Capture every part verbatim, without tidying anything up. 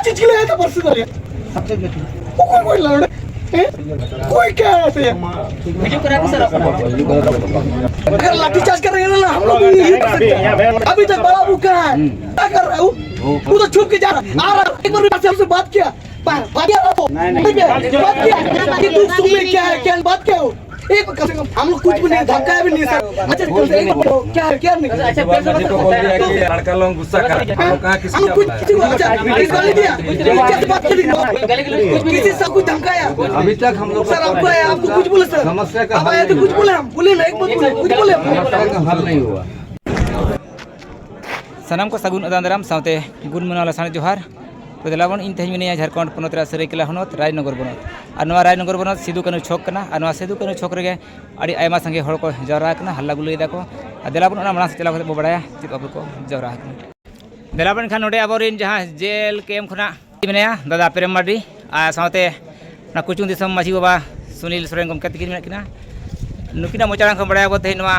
चीज के लिए आया था परसों दरिया? वो कोई बोल रहा है? हैं? कोई क्या है ऐसे? अगर लाठीचार्ज करेंगे ना, हम लोग भी यही कर सकते हैं। अभी तक बड़ा भूखा है, क्या कर रहा है वो? वो तो छुप के जा रहा है। आ रहा है, एक बार भी हमसे बात किया? बात किया था तो? बात किया कि दुख सुख में क्या है, क्या बात क्या हो? एक, कम से कम हम लोग कुछ भी नहीं, धमकाया भी नहीं सर। अच्छा, कम से एक बार क्या है, क्या नहीं? अच्छा, प्रेस वाले को बोल दिया कि लड़का लोग गुस्सा कर रहे हैं। हम लोग कहाँ किसी हम लोग कुछ, किसी को, अच्छा, इस बार नहीं दिया। नीचे से बात कर ली। किसी से कुछ धमकाया? अभी तक हम लोग सर, आपको आया, आपको कुछ बोले सर? समस्या का आप हल आए तो नहीं कुछ हुआ। बोले हम? बोले ना, एक बार बोले, कुछ बोले हम? समस्या का हल नहीं हुआ। ᱥᱟᱱᱟᱢ ᱠᱚ ᱥᱟᱹᱜᱩᱱ ᱟᱫᱟᱱ ᱫᱟᱨᱟᱢ ᱥᱟᱶᱛᱮ ᱜᱩᱱ ᱢᱟᱱᱟᱣ ᱞᱟᱥᱟᱲᱦᱮᱫ ᱡᱚᱦᱟᱨ᱾ ᱛᱚ ᱫᱮᱞᱟ ᱵᱚᱱ, ᱤᱧ ᱛᱮᱦᱮᱧ ᱢᱤᱱᱟᱹᱧᱟ ᱡᱷᱟᱲᱠᱷᱚᱸᱰ ᱯᱚᱱᱚᱛ ᱨᱮᱭᱟᱜ ᱥᱟᱹᱨᱟᱹᱭᱠᱮᱞᱟ ᱦᱚᱱᱚᱛ ᱨᱟᱡᱽᱱᱚᱜᱚᱨ ᱵᱚᱱᱚᱛ᱾ ᱟᱨ ᱱᱚᱣᱟ ᱨᱟᱡᱽᱱᱚᱜᱚᱨ ᱵᱚᱱᱚᱛ ᱥᱤᱫᱩ ᱠᱟᱹᱱᱦᱩ ᱪᱷᱚᱠ ᱠᱟᱱᱟ᱾ ᱟᱨ ᱱᱚᱣᱟ ᱥᱤᱫᱩ ᱠᱟᱹᱱᱦᱩ ᱪᱷᱚᱠ ᱨᱮᱜᱮ ᱟᱹᱰᱤ ᱟᱭᱢᱟ ᱥᱟᱸᱜᱮ ᱦᱚᱲ ᱠᱚ ᱡᱟᱣᱨᱟ ᱟᱠᱟᱱᱟ, ᱦᱟᱞᱞᱟ ᱜᱩᱞᱟᱹᱭ ᱫᱟᱠᱚ᱾ ᱟᱨ ᱫᱮᱞᱟ ᱵᱚᱱ, ᱚᱱᱟ ᱢᱟᱲᱟᱝ ᱥᱮᱫ ᱪᱟᱞᱟᱣ ᱠᱟᱛᱮ ᱵᱚ ᱵᱟᱲᱟᱭᱟ ᱪᱮᱫ ᱵᱟᱵᱚᱫ ᱠᱚ ᱡᱟᱣᱨᱟ ᱟᱠᱟᱱᱟ᱾ ᱫᱮᱞᱟ ᱵᱚᱱ ᱮᱱᱠᱷᱟᱱ, ᱱᱚᱰᱮ ᱟᱵᱚᱨᱮᱱ ᱡᱟᱦᱟᱸ ᱡᱮᱞ ᱠᱮᱢᱯ ᱠᱷᱚᱱᱟᱜ ᱢᱮᱱᱟᱭᱟ ᱫᱟᱫᱟ ᱯᱨᱮᱢ ᱢᱟᱨᱰᱤ, ᱟᱨ ᱥᱟᱶᱛᱮ ᱚᱱᱟ ᱠᱩᱪᱩᱝ ᱫᱤᱥᱚᱢ ᱢᱟᱹᱡᱷᱤ ᱵᱟᱵᱟ ᱥᱩᱱᱤᱞ ᱥᱚᱨᱮᱱ ᱜᱚᱢᱠᱮ ᱛᱟᱹᱠᱤᱱ ᱢᱮᱱᱟᱜ ᱠᱤᱱᱟ᱾ ᱱᱩᱠᱤᱱᱟᱜ ᱢᱚᱪᱟ ᱟᱲᱟᱝ ᱠᱷᱚᱱ ᱵᱟᱲᱟᱭ ᱟᱵᱚ ᱛᱮᱦᱮᱧ ᱱᱚᱣᱟ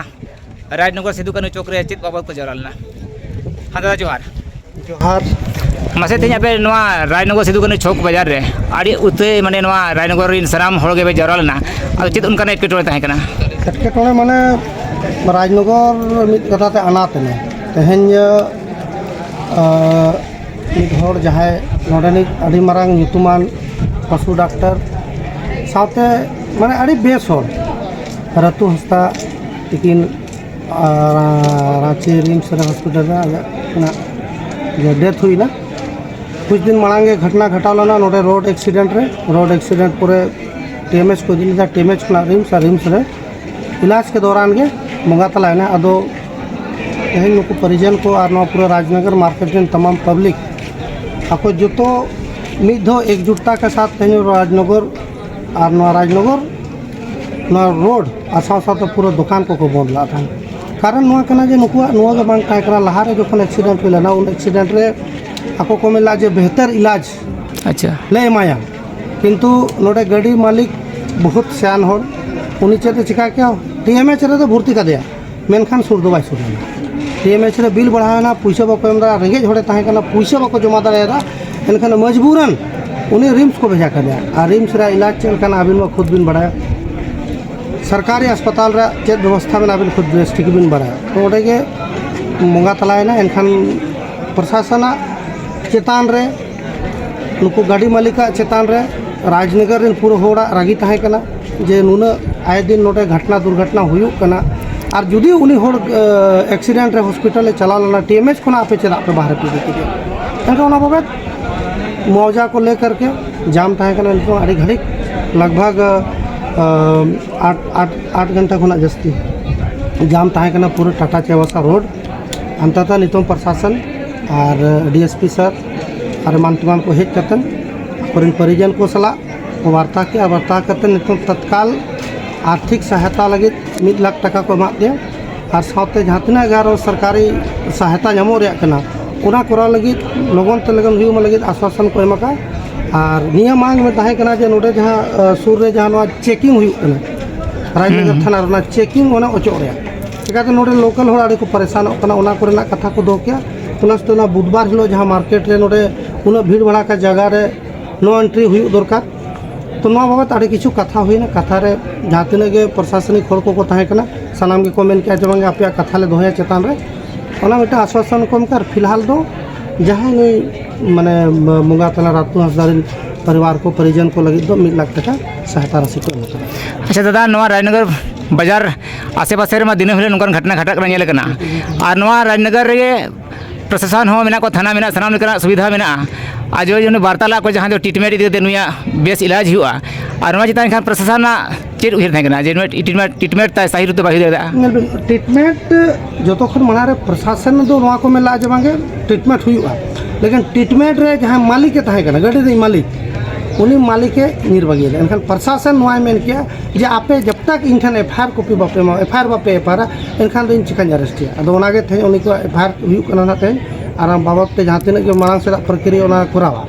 ᱨᱟᱡᱽᱱᱚᱜᱚᱨ ᱥᱤᱫᱩ ᱠᱟᱹᱱᱦᱩ ᱪᱚᱠ ᱨᱮ ᱪᱮᱫ ᱵᱟᱵᱚᱫ ᱠᱚ ᱡᱟᱣᱨᱟ ᱞᱮᱱᱟ᱾ ᱦᱮᱸ ᱫᱟᱫᱟ, ᱡᱚᱦᱟᱨ᱾ ᱡᱚᱦᱟᱨ᱾ ᱢᱟᱥᱮ, ᱛᱮᱦᱮᱧ ᱟᱯᱮ ᱱᱚᱣᱟ ᱨᱟᱡᱽᱱᱚᱜᱚᱨ ᱥᱤᱫᱩ ᱠᱟᱹᱱᱦᱩ ᱪᱚᱠ ᱵᱟᱡᱟᱨ ᱨᱮ ᱟᱹᱰᱤ ᱩᱛᱟᱹᱨ, ᱢᱟᱱᱮ, ᱱᱚᱣᱟ ᱨᱟᱡᱽᱱᱚᱜᱚᱨ ᱨᱮᱱ ᱥᱟᱱᱟᱢ ᱦᱚᱲ ᱜᱮᱯᱮ ᱡᱟᱣᱨᱟ ᱞᱮᱱᱟ, ᱟᱫᱚ ᱪᱮᱫ ᱚᱱᱠᱟᱱᱟᱜ ᱮᱴᱠᱮᱴᱚᱬᱮ ᱛᱟᱦᱮᱸ ᱠᱟᱱᱟ? ᱮᱴᱠᱮᱴᱚᱬᱮ ᱢᱟᱱᱮ, ᱨᱟᱡᱽᱱᱚᱜᱚᱨ ᱢᱤᱫ ᱠᱟᱛᱷᱟ ᱛᱮ ᱟᱱᱟᱴ ᱮᱱᱟ᱾ ᱛᱮᱦᱮᱧ, ᱟᱸ, ᱢᱤᱫ ᱦᱚᱲ ᱡᱟᱦᱟᱸᱭ ᱱᱚᱰᱮᱱᱤᱡ ᱟᱹᱰᱤ ᱢᱟᱨᱟᱝ ᱧᱩᱛᱩᱢᱟᱱ ᱯᱚᱥᱩ ᱰᱟᱠᱛᱟᱨ ᱥᱟᱶᱛᱮ, ᱢᱟᱱᱮ, ᱟᱹᱰᱤ ᱵᱮᱥ ᱦᱚᱲ, ᱨᱟᱹᱛᱩ ᱦᱟᱸᱥᱫᱟ ᱛᱤᱠᱤᱱ, ᱟᱨ, ᱨᱟᱸᱪᱤ ᱨᱤᱢᱥ ᱨᱮ ᱦᱚᱥᱯᱤᱴᱟᱞ ᱨᱮ ᱟᱭᱟᱜ ᱚᱱᱟ ᱰᱮᱛᱷ ᱦᱩᱭᱱᱟ᱾ ᱠᱩᱪ ᱫᱤᱱ ᱢᱟᱲᱟᱝ ᱜᱮ ᱜᱷᱚᱴᱱᱟ ᱜᱷᱚᱴᱟᱣ ᱞᱮᱱᱟ ᱱᱚᱰᱮ ᱨᱳᱰ ᱮᱠᱥᱤᱰᱮᱱᱴ ᱨᱮ᱾ ᱨᱳᱰ ᱮᱠᱥᱤᱰᱮᱱᱴ ᱯᱚᱨᱮ ᱴᱤ ᱮᱢ ᱮᱭᱤᱪ ᱠᱚ ᱤᱫᱤ ᱞᱮᱫᱟ, ᱴᱤ ᱮᱢ ᱮᱭᱤᱪ ᱠᱷᱚᱱᱟᱜ ᱨᱤᱢᱥ, ᱟᱨ ᱨᱤᱢᱥ ᱨᱮ ᱤᱞᱟᱡᱽ ᱠᱮ ᱫᱚᱨᱟᱱ ᱜᱮ ᱵᱚᱸᱜᱟ ᱛᱟᱞᱟᱭᱮᱱᱟ᱾ ᱟᱫᱚ ᱛᱮᱦᱮᱧ ᱱᱩᱠᱩ ᱯᱚᱨᱤᱡᱚᱱ ᱠᱚ ᱟᱨ ᱱᱚᱣᱟ ᱯᱩᱨᱟᱹ ᱨᱟᱡᱽᱱᱚᱜᱚᱨ ᱢᱟᱨᱠᱮᱴ ᱨᱮᱱ ᱛᱟᱢᱟᱢ ᱯᱟᱵᱽᱞᱤᱠ, ᱟᱠᱚ ᱡᱚᱛᱚ ᱢᱤᱫ ᱫᱷᱟᱣ ᱮᱠᱡᱩᱴᱛᱟ ᱠᱮ ᱥᱟᱛ ᱛᱮᱦᱮᱧ ᱨᱟᱡᱽᱱᱚᱜᱚᱨ ᱟᱨ ᱱᱚᱣᱟ ᱨᱟᱡᱽᱱᱚᱜᱚᱨ, ᱱᱚᱣᱟ ᱨᱳᱰ ᱟᱨ ᱥᱟᱶ ᱥᱟᱶᱛᱮ ᱯᱩᱨᱟᱹ ᱫᱚᱠᱟᱱ ᱠᱚᱠᱚ ᱵᱚᱱᱫ ᱞᱮᱫ ᱛᱟᱦᱮᱸᱫ᱾ ᱠᱟᱨᱚᱱ ᱱᱚᱣᱟ ᱠᱟᱱᱟ ᱡᱮ ᱱᱩᱠᱩᱣᱟᱜ ᱱᱚᱣᱟ ᱜᱮ ᱵᱟᱝ ᱛᱟᱦᱮᱸ ᱠᱟᱱᱟ, ᱞᱟᱦᱟᱨᱮ ᱡᱚᱠᱷᱚᱱ ᱮᱠᱥᱤᱰᱮᱱᱴ ᱦᱩᱭ ᱞᱮᱱᱟ, ᱩᱱ ᱮᱠᱥᱤᱰᱮᱱᱴ ᱨᱮ ᱟᱠᱚ ᱠᱚ ᱢᱮᱱ ᱞᱮᱫᱟ ᱡᱮ ᱵᱮᱦᱛᱟᱨ ᱤᱞᱟᱡᱽ ᱟᱪᱪᱷᱟ᱾ ᱞᱮ ᱮᱢᱟᱭᱟ, ᱠᱤᱱᱛᱩ ᱱᱚᱰᱮ ᱜᱟᱹᱰᱤ ᱢᱟᱹᱞᱤᱠ ᱵᱚᱦᱩᱛ ᱥᱮᱭᱟᱱ ᱦᱚᱲ, ᱩᱱᱤ ᱪᱮᱫ ᱮ ᱪᱤᱠᱟ ᱠᱮᱭᱟ, ᱴᱤ ᱮᱢ ᱮᱭᱤᱪ ᱨᱮᱫᱚ ᱵᱷᱚᱨᱛᱤ ᱠᱟᱫᱮᱭᱟ, ᱢᱮᱱᱠᱷᱟᱱ ᱥᱩᱨ ᱫᱚ ᱵᱟᱭ ᱥᱩᱨ ᱞᱮᱱᱟ᱾ ᱴᱤ ᱮᱢ ᱮᱭᱤᱪ ᱨᱮ ᱵᱤᱞ ᱵᱟᱲᱦᱟᱣ ᱮᱱᱟ, ᱯᱩᱭᱥᱟᱹ ᱵᱟᱠᱚ ᱮᱢ ᱫᱟᱲᱮᱭᱟᱜᱼᱟ, ᱨᱮᱸᱜᱮᱡ ᱦᱚᱲᱮ ᱛᱟᱦᱮᱸ ᱠᱟᱱᱟ, ᱯᱩᱭᱥᱟᱹ ᱵᱟᱠᱚ ᱡᱚᱢᱟ ᱫᱟᱲᱮᱭᱟᱫᱟ, ᱮᱱᱠᱷᱟᱱ ᱢᱚᱡᱽᱵᱩᱨᱟᱱ ᱩᱱᱤ ᱨᱤᱢᱥ ᱠᱚ ᱵᱷᱮᱡᱟ ᱠᱟᱫᱮᱭᱟ᱾ ᱟᱨ ᱨᱤᱢᱥ ᱨᱮᱭᱟᱜ ᱤᱞᱟᱡᱽ ᱪᱮᱫ ᱞᱮᱠᱟᱱᱟ ᱟᱹᱵᱤᱱ ᱢᱟ ᱠᱷᱩᱫ ᱵᱤᱱ ᱵᱟᱲᱟᱭᱟ, ᱥᱚᱨᱠᱟᱨᱤ ᱦᱟᱥᱯᱟᱛᱟᱞ ᱨᱮ ᱪᱮᱫ ᱵᱮᱵᱚᱥᱛᱷᱟ ᱢᱮᱱᱟᱜᱼᱟ ᱟᱹᱵᱤᱱ ᱠᱷᱩᱫ ᱵᱮᱥ ᱴᱷᱤᱠ ᱵᱤᱱ ᱵᱟᱲᱟᱭᱟ᱾ ᱛᱚ ᱚᱸᱰᱮ ᱜᱮ ᱵᱚᱸᱜᱟ ᱛᱟᱞᱟᱭᱮᱱᱟ᱾ ᱮᱱᱠᱷᱟᱱ ᱯᱨᱚᱥᱟᱥᱚᱱᱟᱜ ᱪᱮᱛᱟᱱ ᱨᱮ, ᱱᱩᱠᱩ ᱜᱟᱹᱰᱤ ᱢᱟᱹᱞᱤᱠᱟᱜ ᱪᱮᱛᱟᱱ ᱨᱮ ᱨᱟᱡᱽᱱᱚᱜᱚᱨ ᱨᱮᱱ ᱯᱩᱨᱟᱹ ᱦᱚᱲᱟᱜ ᱨᱟᱹᱜᱤ ᱛᱟᱦᱮᱸ ᱠᱟᱱᱟ ᱡᱮ ᱱᱩᱱᱟᱹᱜ ᱟᱭᱮ ᱫᱤᱱ ᱱᱚᱰᱮ ᱜᱷᱚᱴᱱᱟ ᱫᱩᱨᱜᱷᱚᱴᱱᱟ ᱦᱩᱭᱩᱜ ᱠᱟᱱᱟ, ᱟᱨ ᱡᱩᱫᱤ ᱩᱱᱤ ᱦᱚᱲ ᱮᱠᱥᱤᱰᱮᱱᱴ ᱨᱮ ᱦᱚᱥᱯᱤᱴᱟᱞ ᱮ ᱪᱟᱞᱟᱣ ᱞᱮᱱᱟ, ᱴᱤ ᱮᱢ ᱮᱭᱤᱪ ᱠᱷᱚᱱᱟᱜ ᱟᱯᱮ ᱪᱮᱫᱟᱜ ᱯᱮ ᱵᱟᱦᱨᱮ ᱯᱮ ᱤᱫᱤ ᱠᱮᱫᱮᱭᱟ? ᱮᱱᱠᱷᱟᱱ ᱚᱱᱟ ᱵᱟᱵᱚᱫ ᱢᱩᱟᱣᱡᱟ ᱠᱚ ᱞᱮ ᱠᱟᱨᱠᱮ ᱡᱟᱢ ᱛᱟᱦᱮᱸ ᱠᱟᱱᱟ ᱱᱤᱛᱚᱜ ᱟᱹᱰᱤ ᱜᱷᱟᱹᱲᱤᱡ, ᱞᱟᱜᱽ ᱵᱷᱟᱜᱽ ᱟᱴ ᱟᱴ ᱟᱴ ᱜᱷᱚᱱᱴᱟ ᱠᱷᱚᱱᱟᱜ ᱡᱟᱹᱥᱛᱤ ᱡᱟᱢ ᱛᱟᱦᱮᱸ ᱠᱟᱱᱟ ᱯᱩᱨᱟᱹ ᱴᱟᱴᱟ ᱪᱟᱭᱵᱟᱥᱟ ᱨᱳᱰ᱾ ᱟᱱᱛᱟᱛᱟ ᱱᱤᱛᱚᱝ ᱯᱨᱚᱥᱟᱥᱚᱱ ᱟᱨ ᱰᱤ ᱮᱥ ᱯᱤ ᱥᱟᱨ ᱟᱨ ᱮᱢᱟᱱ ᱛᱮᱢᱟᱱ ᱠᱚ ᱦᱮᱡ ᱠᱟᱛᱮ ᱟᱠᱚᱨᱮᱱ ᱯᱚᱨᱤᱡᱚᱱ ᱠᱚ ᱥᱟᱞᱟᱜ ᱠᱚ ᱵᱟᱨᱛᱟ ᱠᱮᱜᱼᱟ᱾ ᱵᱟᱨᱛᱟ ᱠᱟᱛᱮ ᱱᱤᱛᱚᱝ ᱛᱚᱛᱠᱟᱞ ᱟᱨᱛᱷᱤᱠ ᱥᱚᱦᱟᱭᱚᱛᱟ ᱞᱟᱹᱜᱤᱫ ᱢᱤᱫ ᱞᱟᱠᱷ ᱴᱟᱠᱟ ᱠᱚ ᱮᱢᱟᱜ ᱞᱮᱭᱟ᱾ ᱟᱨ ᱥᱟᱶᱛᱮ ᱡᱟᱦᱟᱸ ᱛᱤᱱᱟᱹᱜ ᱜᱮ ᱟᱨᱚ ᱥᱚᱨᱠᱟᱨᱤ ᱥᱚᱦᱟᱭᱚᱛᱟ ᱧᱟᱢᱚᱜ ᱨᱮᱭᱟᱜ ᱠᱟᱱᱟ, ᱚᱱᱟ ᱠᱚᱨᱟᱣ ᱞᱟᱹᱜᱤᱫ ᱞᱚᱜᱚᱱ ᱛᱮ ᱞᱚᱜᱚᱱ ᱦᱩᱭᱩᱜ ᱢᱟ ᱞᱟᱹᱜᱤᱫ ᱟᱥᱣᱟᱥᱚᱱ ᱠᱚ ᱮᱢ ᱟᱠᱟᱫᱼᱟ᱾ ᱟᱨ ᱱᱤᱭᱟᱹ ᱢᱟᱲᱟᱝ ᱢᱮ ᱛᱟᱦᱮᱸ ᱠᱟᱱᱟ ᱡᱮ ᱱᱚᱰᱮ ᱡᱟᱦᱟᱸ, ᱟᱹ, ᱥᱩᱨ ᱨᱮ ᱡᱟᱦᱟᱸ ᱱᱚᱣᱟ ᱪᱮᱠᱤᱝ ᱦᱩᱭᱩᱜ ᱠᱟᱱᱟ, ᱨᱟᱡᱽᱱᱚᱜᱚᱨ ᱦᱩᱸ᱾ ᱛᱷᱟᱱᱟ ᱨᱮ, ᱚᱱᱟ ᱪᱮᱠᱤᱝ ᱚᱱᱟ ᱚᱪᱚᱜ ᱨᱮᱭᱟᱜ᱾ ᱪᱤᱠᱟᱹᱛᱮ ᱱᱚᱰᱮ ᱞᱳᱠᱟᱞ ᱦᱚᱲ ᱟᱹᱰᱤ ᱠᱚ ᱯᱟᱨᱤᱥᱟᱱᱚᱜ ᱠᱟᱱᱟ, ᱚᱱᱟ ᱠᱚᱨᱮᱱᱟᱜ ᱠᱟᱛᱷᱟ ᱠᱚ ᱫᱚᱦᱚ ᱠᱮᱭᱟ᱾ ᱯᱞᱟᱥ ᱛᱮ ᱚᱱᱟ ᱵᱩᱫᱷᱵᱟᱨ ᱦᱤᱞᱳᱜ ᱡᱟᱦᱟᱸ ᱢᱟᱨᱠᱮᱴ ᱨᱮ ᱱᱚᱰᱮ ᱩᱱᱟᱹᱜ ᱵᱷᱤᱲ ᱵᱷᱟᱲᱟᱠᱟ ᱡᱟᱭᱜᱟ ᱨᱮ ᱱᱳ ᱮᱱᱴᱨᱤ ᱦᱩᱭᱩᱜ ᱫᱚᱨᱠᱟᱨ᱾ ᱛᱚ ᱱᱚᱣᱟ ᱵᱟᱵᱚᱫ ᱟᱹᱰᱤ ᱠᱤᱪᱷᱩ ᱠᱟᱛᱷᱟ ᱦᱩᱭᱱᱟ᱾ ᱠᱟᱛᱷᱟ ᱨᱮ ᱡᱟᱦᱟᱸ ᱛᱤᱱᱟᱹᱜ ᱜᱮ ᱯᱨᱚᱥᱟᱥᱚᱱᱤᱠ ᱦᱚᱲ ᱠᱚᱠᱚ ᱛᱟᱦᱮᱸ ᱠᱟᱱᱟ, ᱥᱟᱱᱟᱢ ᱜᱮᱠᱚ ᱢᱮᱱ ᱠᱮᱜᱼᱟ ᱡᱮ ᱵᱟᱝ, ᱟᱯᱮᱭᱟᱜ ᱠᱟᱛᱷᱟ ᱞᱮ ᱫᱚᱦᱚᱭᱟ ᱪᱮᱛᱟᱱ ᱨᱮ᱾ ᱚᱱᱟ ᱢᱤᱫᱴᱟᱝ ᱟᱥᱣᱟᱥᱚᱱ ᱠᱚ ᱮᱢ ᱠᱟᱜᱼᱟ᱾ ᱟᱨ ᱯᱷᱤᱞᱦᱟᱞ ᱫᱚ ᱡᱟᱦᱟᱸᱭ ᱱᱩᱭ ᱢᱟᱱᱮ ᱵᱚᱸᱜᱟ ᱛᱟᱞᱟ ᱨᱟᱛᱩ ᱦᱟᱸᱥᱫᱟ ᱨᱮᱱ ᱯᱚᱨᱤᱵᱟᱨ ᱠᱚ, ᱯᱚᱨᱤᱡᱚᱱ ᱠᱚ ᱞᱟᱹᱜᱤᱫ ᱫᱚ ᱢᱤᱫ ᱞᱟᱠᱷ ᱴᱟᱠᱟ ᱥᱟᱦᱟᱭᱚᱛᱟ ᱨᱟᱥᱤ ᱠᱚ ᱮᱢ ᱠᱟᱱᱟ᱾ ᱟᱪᱪᱷᱟ ᱫᱟᱫᱟ, ᱱᱚᱣᱟ ᱨᱟᱡᱽᱱᱚᱜᱚᱨ ᱵᱟᱡᱟᱨ ᱟᱥᱮ ᱯᱟᱥᱮ ᱨᱮᱢᱟ ᱫᱤᱱᱟᱹᱢ ᱦᱤᱞᱳᱜ ᱱᱚᱝᱠᱟᱱ ᱜᱷᱚᱴᱱᱟ ᱜᱷᱟᱴᱟᱜ ᱠᱟᱱᱟ, ᱧᱮᱞ ᱠᱟᱱᱟ᱾ ᱟᱨ ᱱᱚᱣᱟ ᱨᱟᱡᱽᱱᱚᱜᱚᱨ ᱨᱮᱜᱮ ᱯᱨᱚᱥᱟᱥᱚᱱ ᱦᱚᱸ ᱢᱮᱱᱟᱜ ᱠᱚᱣᱟ, ᱛᱷᱟᱱᱟ ᱢᱮᱱᱟᱜᱼᱟ, ᱥᱟᱱᱟᱢ ᱞᱮᱠᱟᱱᱟᱜ ᱥᱩᱵᱤᱫᱷᱟ ᱢᱮᱱᱟᱜᱼᱟ᱾ ᱟᱨ ᱡᱚᱭ ᱡᱚᱱ ᱵᱟᱨᱛᱟᱞᱟᱯ ᱠᱚ ᱡᱟᱦᱟᱸ ᱫᱚ ᱴᱨᱤᱴᱢᱮᱱᱴ ᱤᱫᱤ ᱠᱟᱛᱮ ᱱᱩᱭᱟᱜ ᱵᱮᱥ ᱤᱞᱟᱡᱽ ᱦᱩᱭᱩᱜᱼᱟ, ᱟᱨ ᱱᱚᱣᱟ ᱪᱮᱛᱟᱱ ᱮᱱᱠᱷᱟᱱ ᱯᱨᱚᱥᱟᱥᱚᱱᱟᱜ ᱪᱮᱫ ᱩᱭᱦᱟᱹᱨ ᱛᱟᱦᱮᱸ ᱠᱟᱱᱟ ᱡᱮ ᱱᱩᱭ ᱴᱨᱤᱴᱢᱮᱱᱴ, ᱴᱨᱤᱴᱢᱮᱱᱴ ᱛᱟᱭ ᱥᱟᱹᱦᱤ ᱨᱩᱯ ᱛᱮ ᱵᱟᱭ ᱦᱩᱭ ᱫᱟᱲᱮᱭᱟᱜᱼᱟ? ᱧᱮᱞ ᱵᱤᱱ, ᱴᱨᱤᱴᱢᱮᱱᱴ ᱡᱚᱛᱚ ᱠᱷᱚᱱ ᱢᱟᱲᱟᱝ ᱨᱮ ᱯᱨᱚᱥᱟᱥᱚᱱ ᱫᱚ ᱱᱚᱣᱟ ᱠᱚ ᱢᱮᱱ ᱞᱟᱜᱼᱟ ᱡᱮ ᱵᱟᱝᱜᱮ ᱴᱨᱤᱴᱢᱮᱱᱴ ᱦᱩᱭᱩᱜᱼᱟ, ᱞᱮᱠᱤᱱ ᱴᱨᱤᱴᱢᱮᱱᱴ ᱨᱮ ᱡᱟᱦᱟᱸᱭ ᱢᱟᱹᱞᱤᱠ ᱮ ᱛᱟᱦᱮᱸ ᱠᱟᱱᱟ, ᱜᱟᱹᱰᱤ ᱨᱤᱱᱤᱡ ᱢᱟᱹᱞᱤᱠ, ᱩᱱᱤ ᱢᱟᱹᱞᱤᱠ ᱮ ᱧᱤᱨ ᱵᱟᱹᱜᱤᱭᱟᱫᱟ᱾ ᱮᱱᱠᱷᱟᱱ ᱯᱨᱚᱥᱟᱥᱚᱱ ᱱᱚᱣᱟᱭ ᱢᱮᱱ ᱠᱮᱜᱼᱟ ᱡᱮ ᱟᱯᱮ ᱡᱟᱵ ᱛᱟᱠ ᱤᱧ ᱴᱷᱮᱱ ᱮᱯᱷ ᱟᱭ ᱟᱨ ᱠᱚᱯᱤ ᱵᱟᱯᱮ ᱮᱢᱟ, ᱮᱯᱷ ᱟᱭ ᱟᱨ ᱵᱟᱯᱮ ᱮᱯᱷ ᱟᱭ ᱟᱨᱟ, ᱮᱱᱠᱷᱟᱱ ᱫᱚ ᱤᱧ ᱪᱤᱠᱟᱹᱧ ᱟᱨᱮᱥᱴ ᱮᱭᱟ? ᱟᱫᱚ ᱚᱱᱟᱜᱮ ᱛᱮᱦᱮᱧ ᱩᱱᱤ ᱠᱚ ᱮᱯᱷ ᱟᱭ ᱟᱨ ᱦᱩᱭᱩᱜ ᱠᱟᱱᱟ ᱱᱟᱜ ᱛᱮᱦᱮᱧ, ᱟᱨ ᱚᱱᱟ ᱵᱟᱵᱚᱫ ᱛᱮ ᱡᱟᱦᱟᱸ ᱛᱤᱱᱟᱹᱜ ᱜᱮ ᱢᱟᱲᱟᱝ ᱥᱮᱫᱟᱜ ᱯᱨᱚᱠᱨᱤᱭᱟ ᱚᱱᱟ ᱠᱚᱨᱟᱣᱟ᱾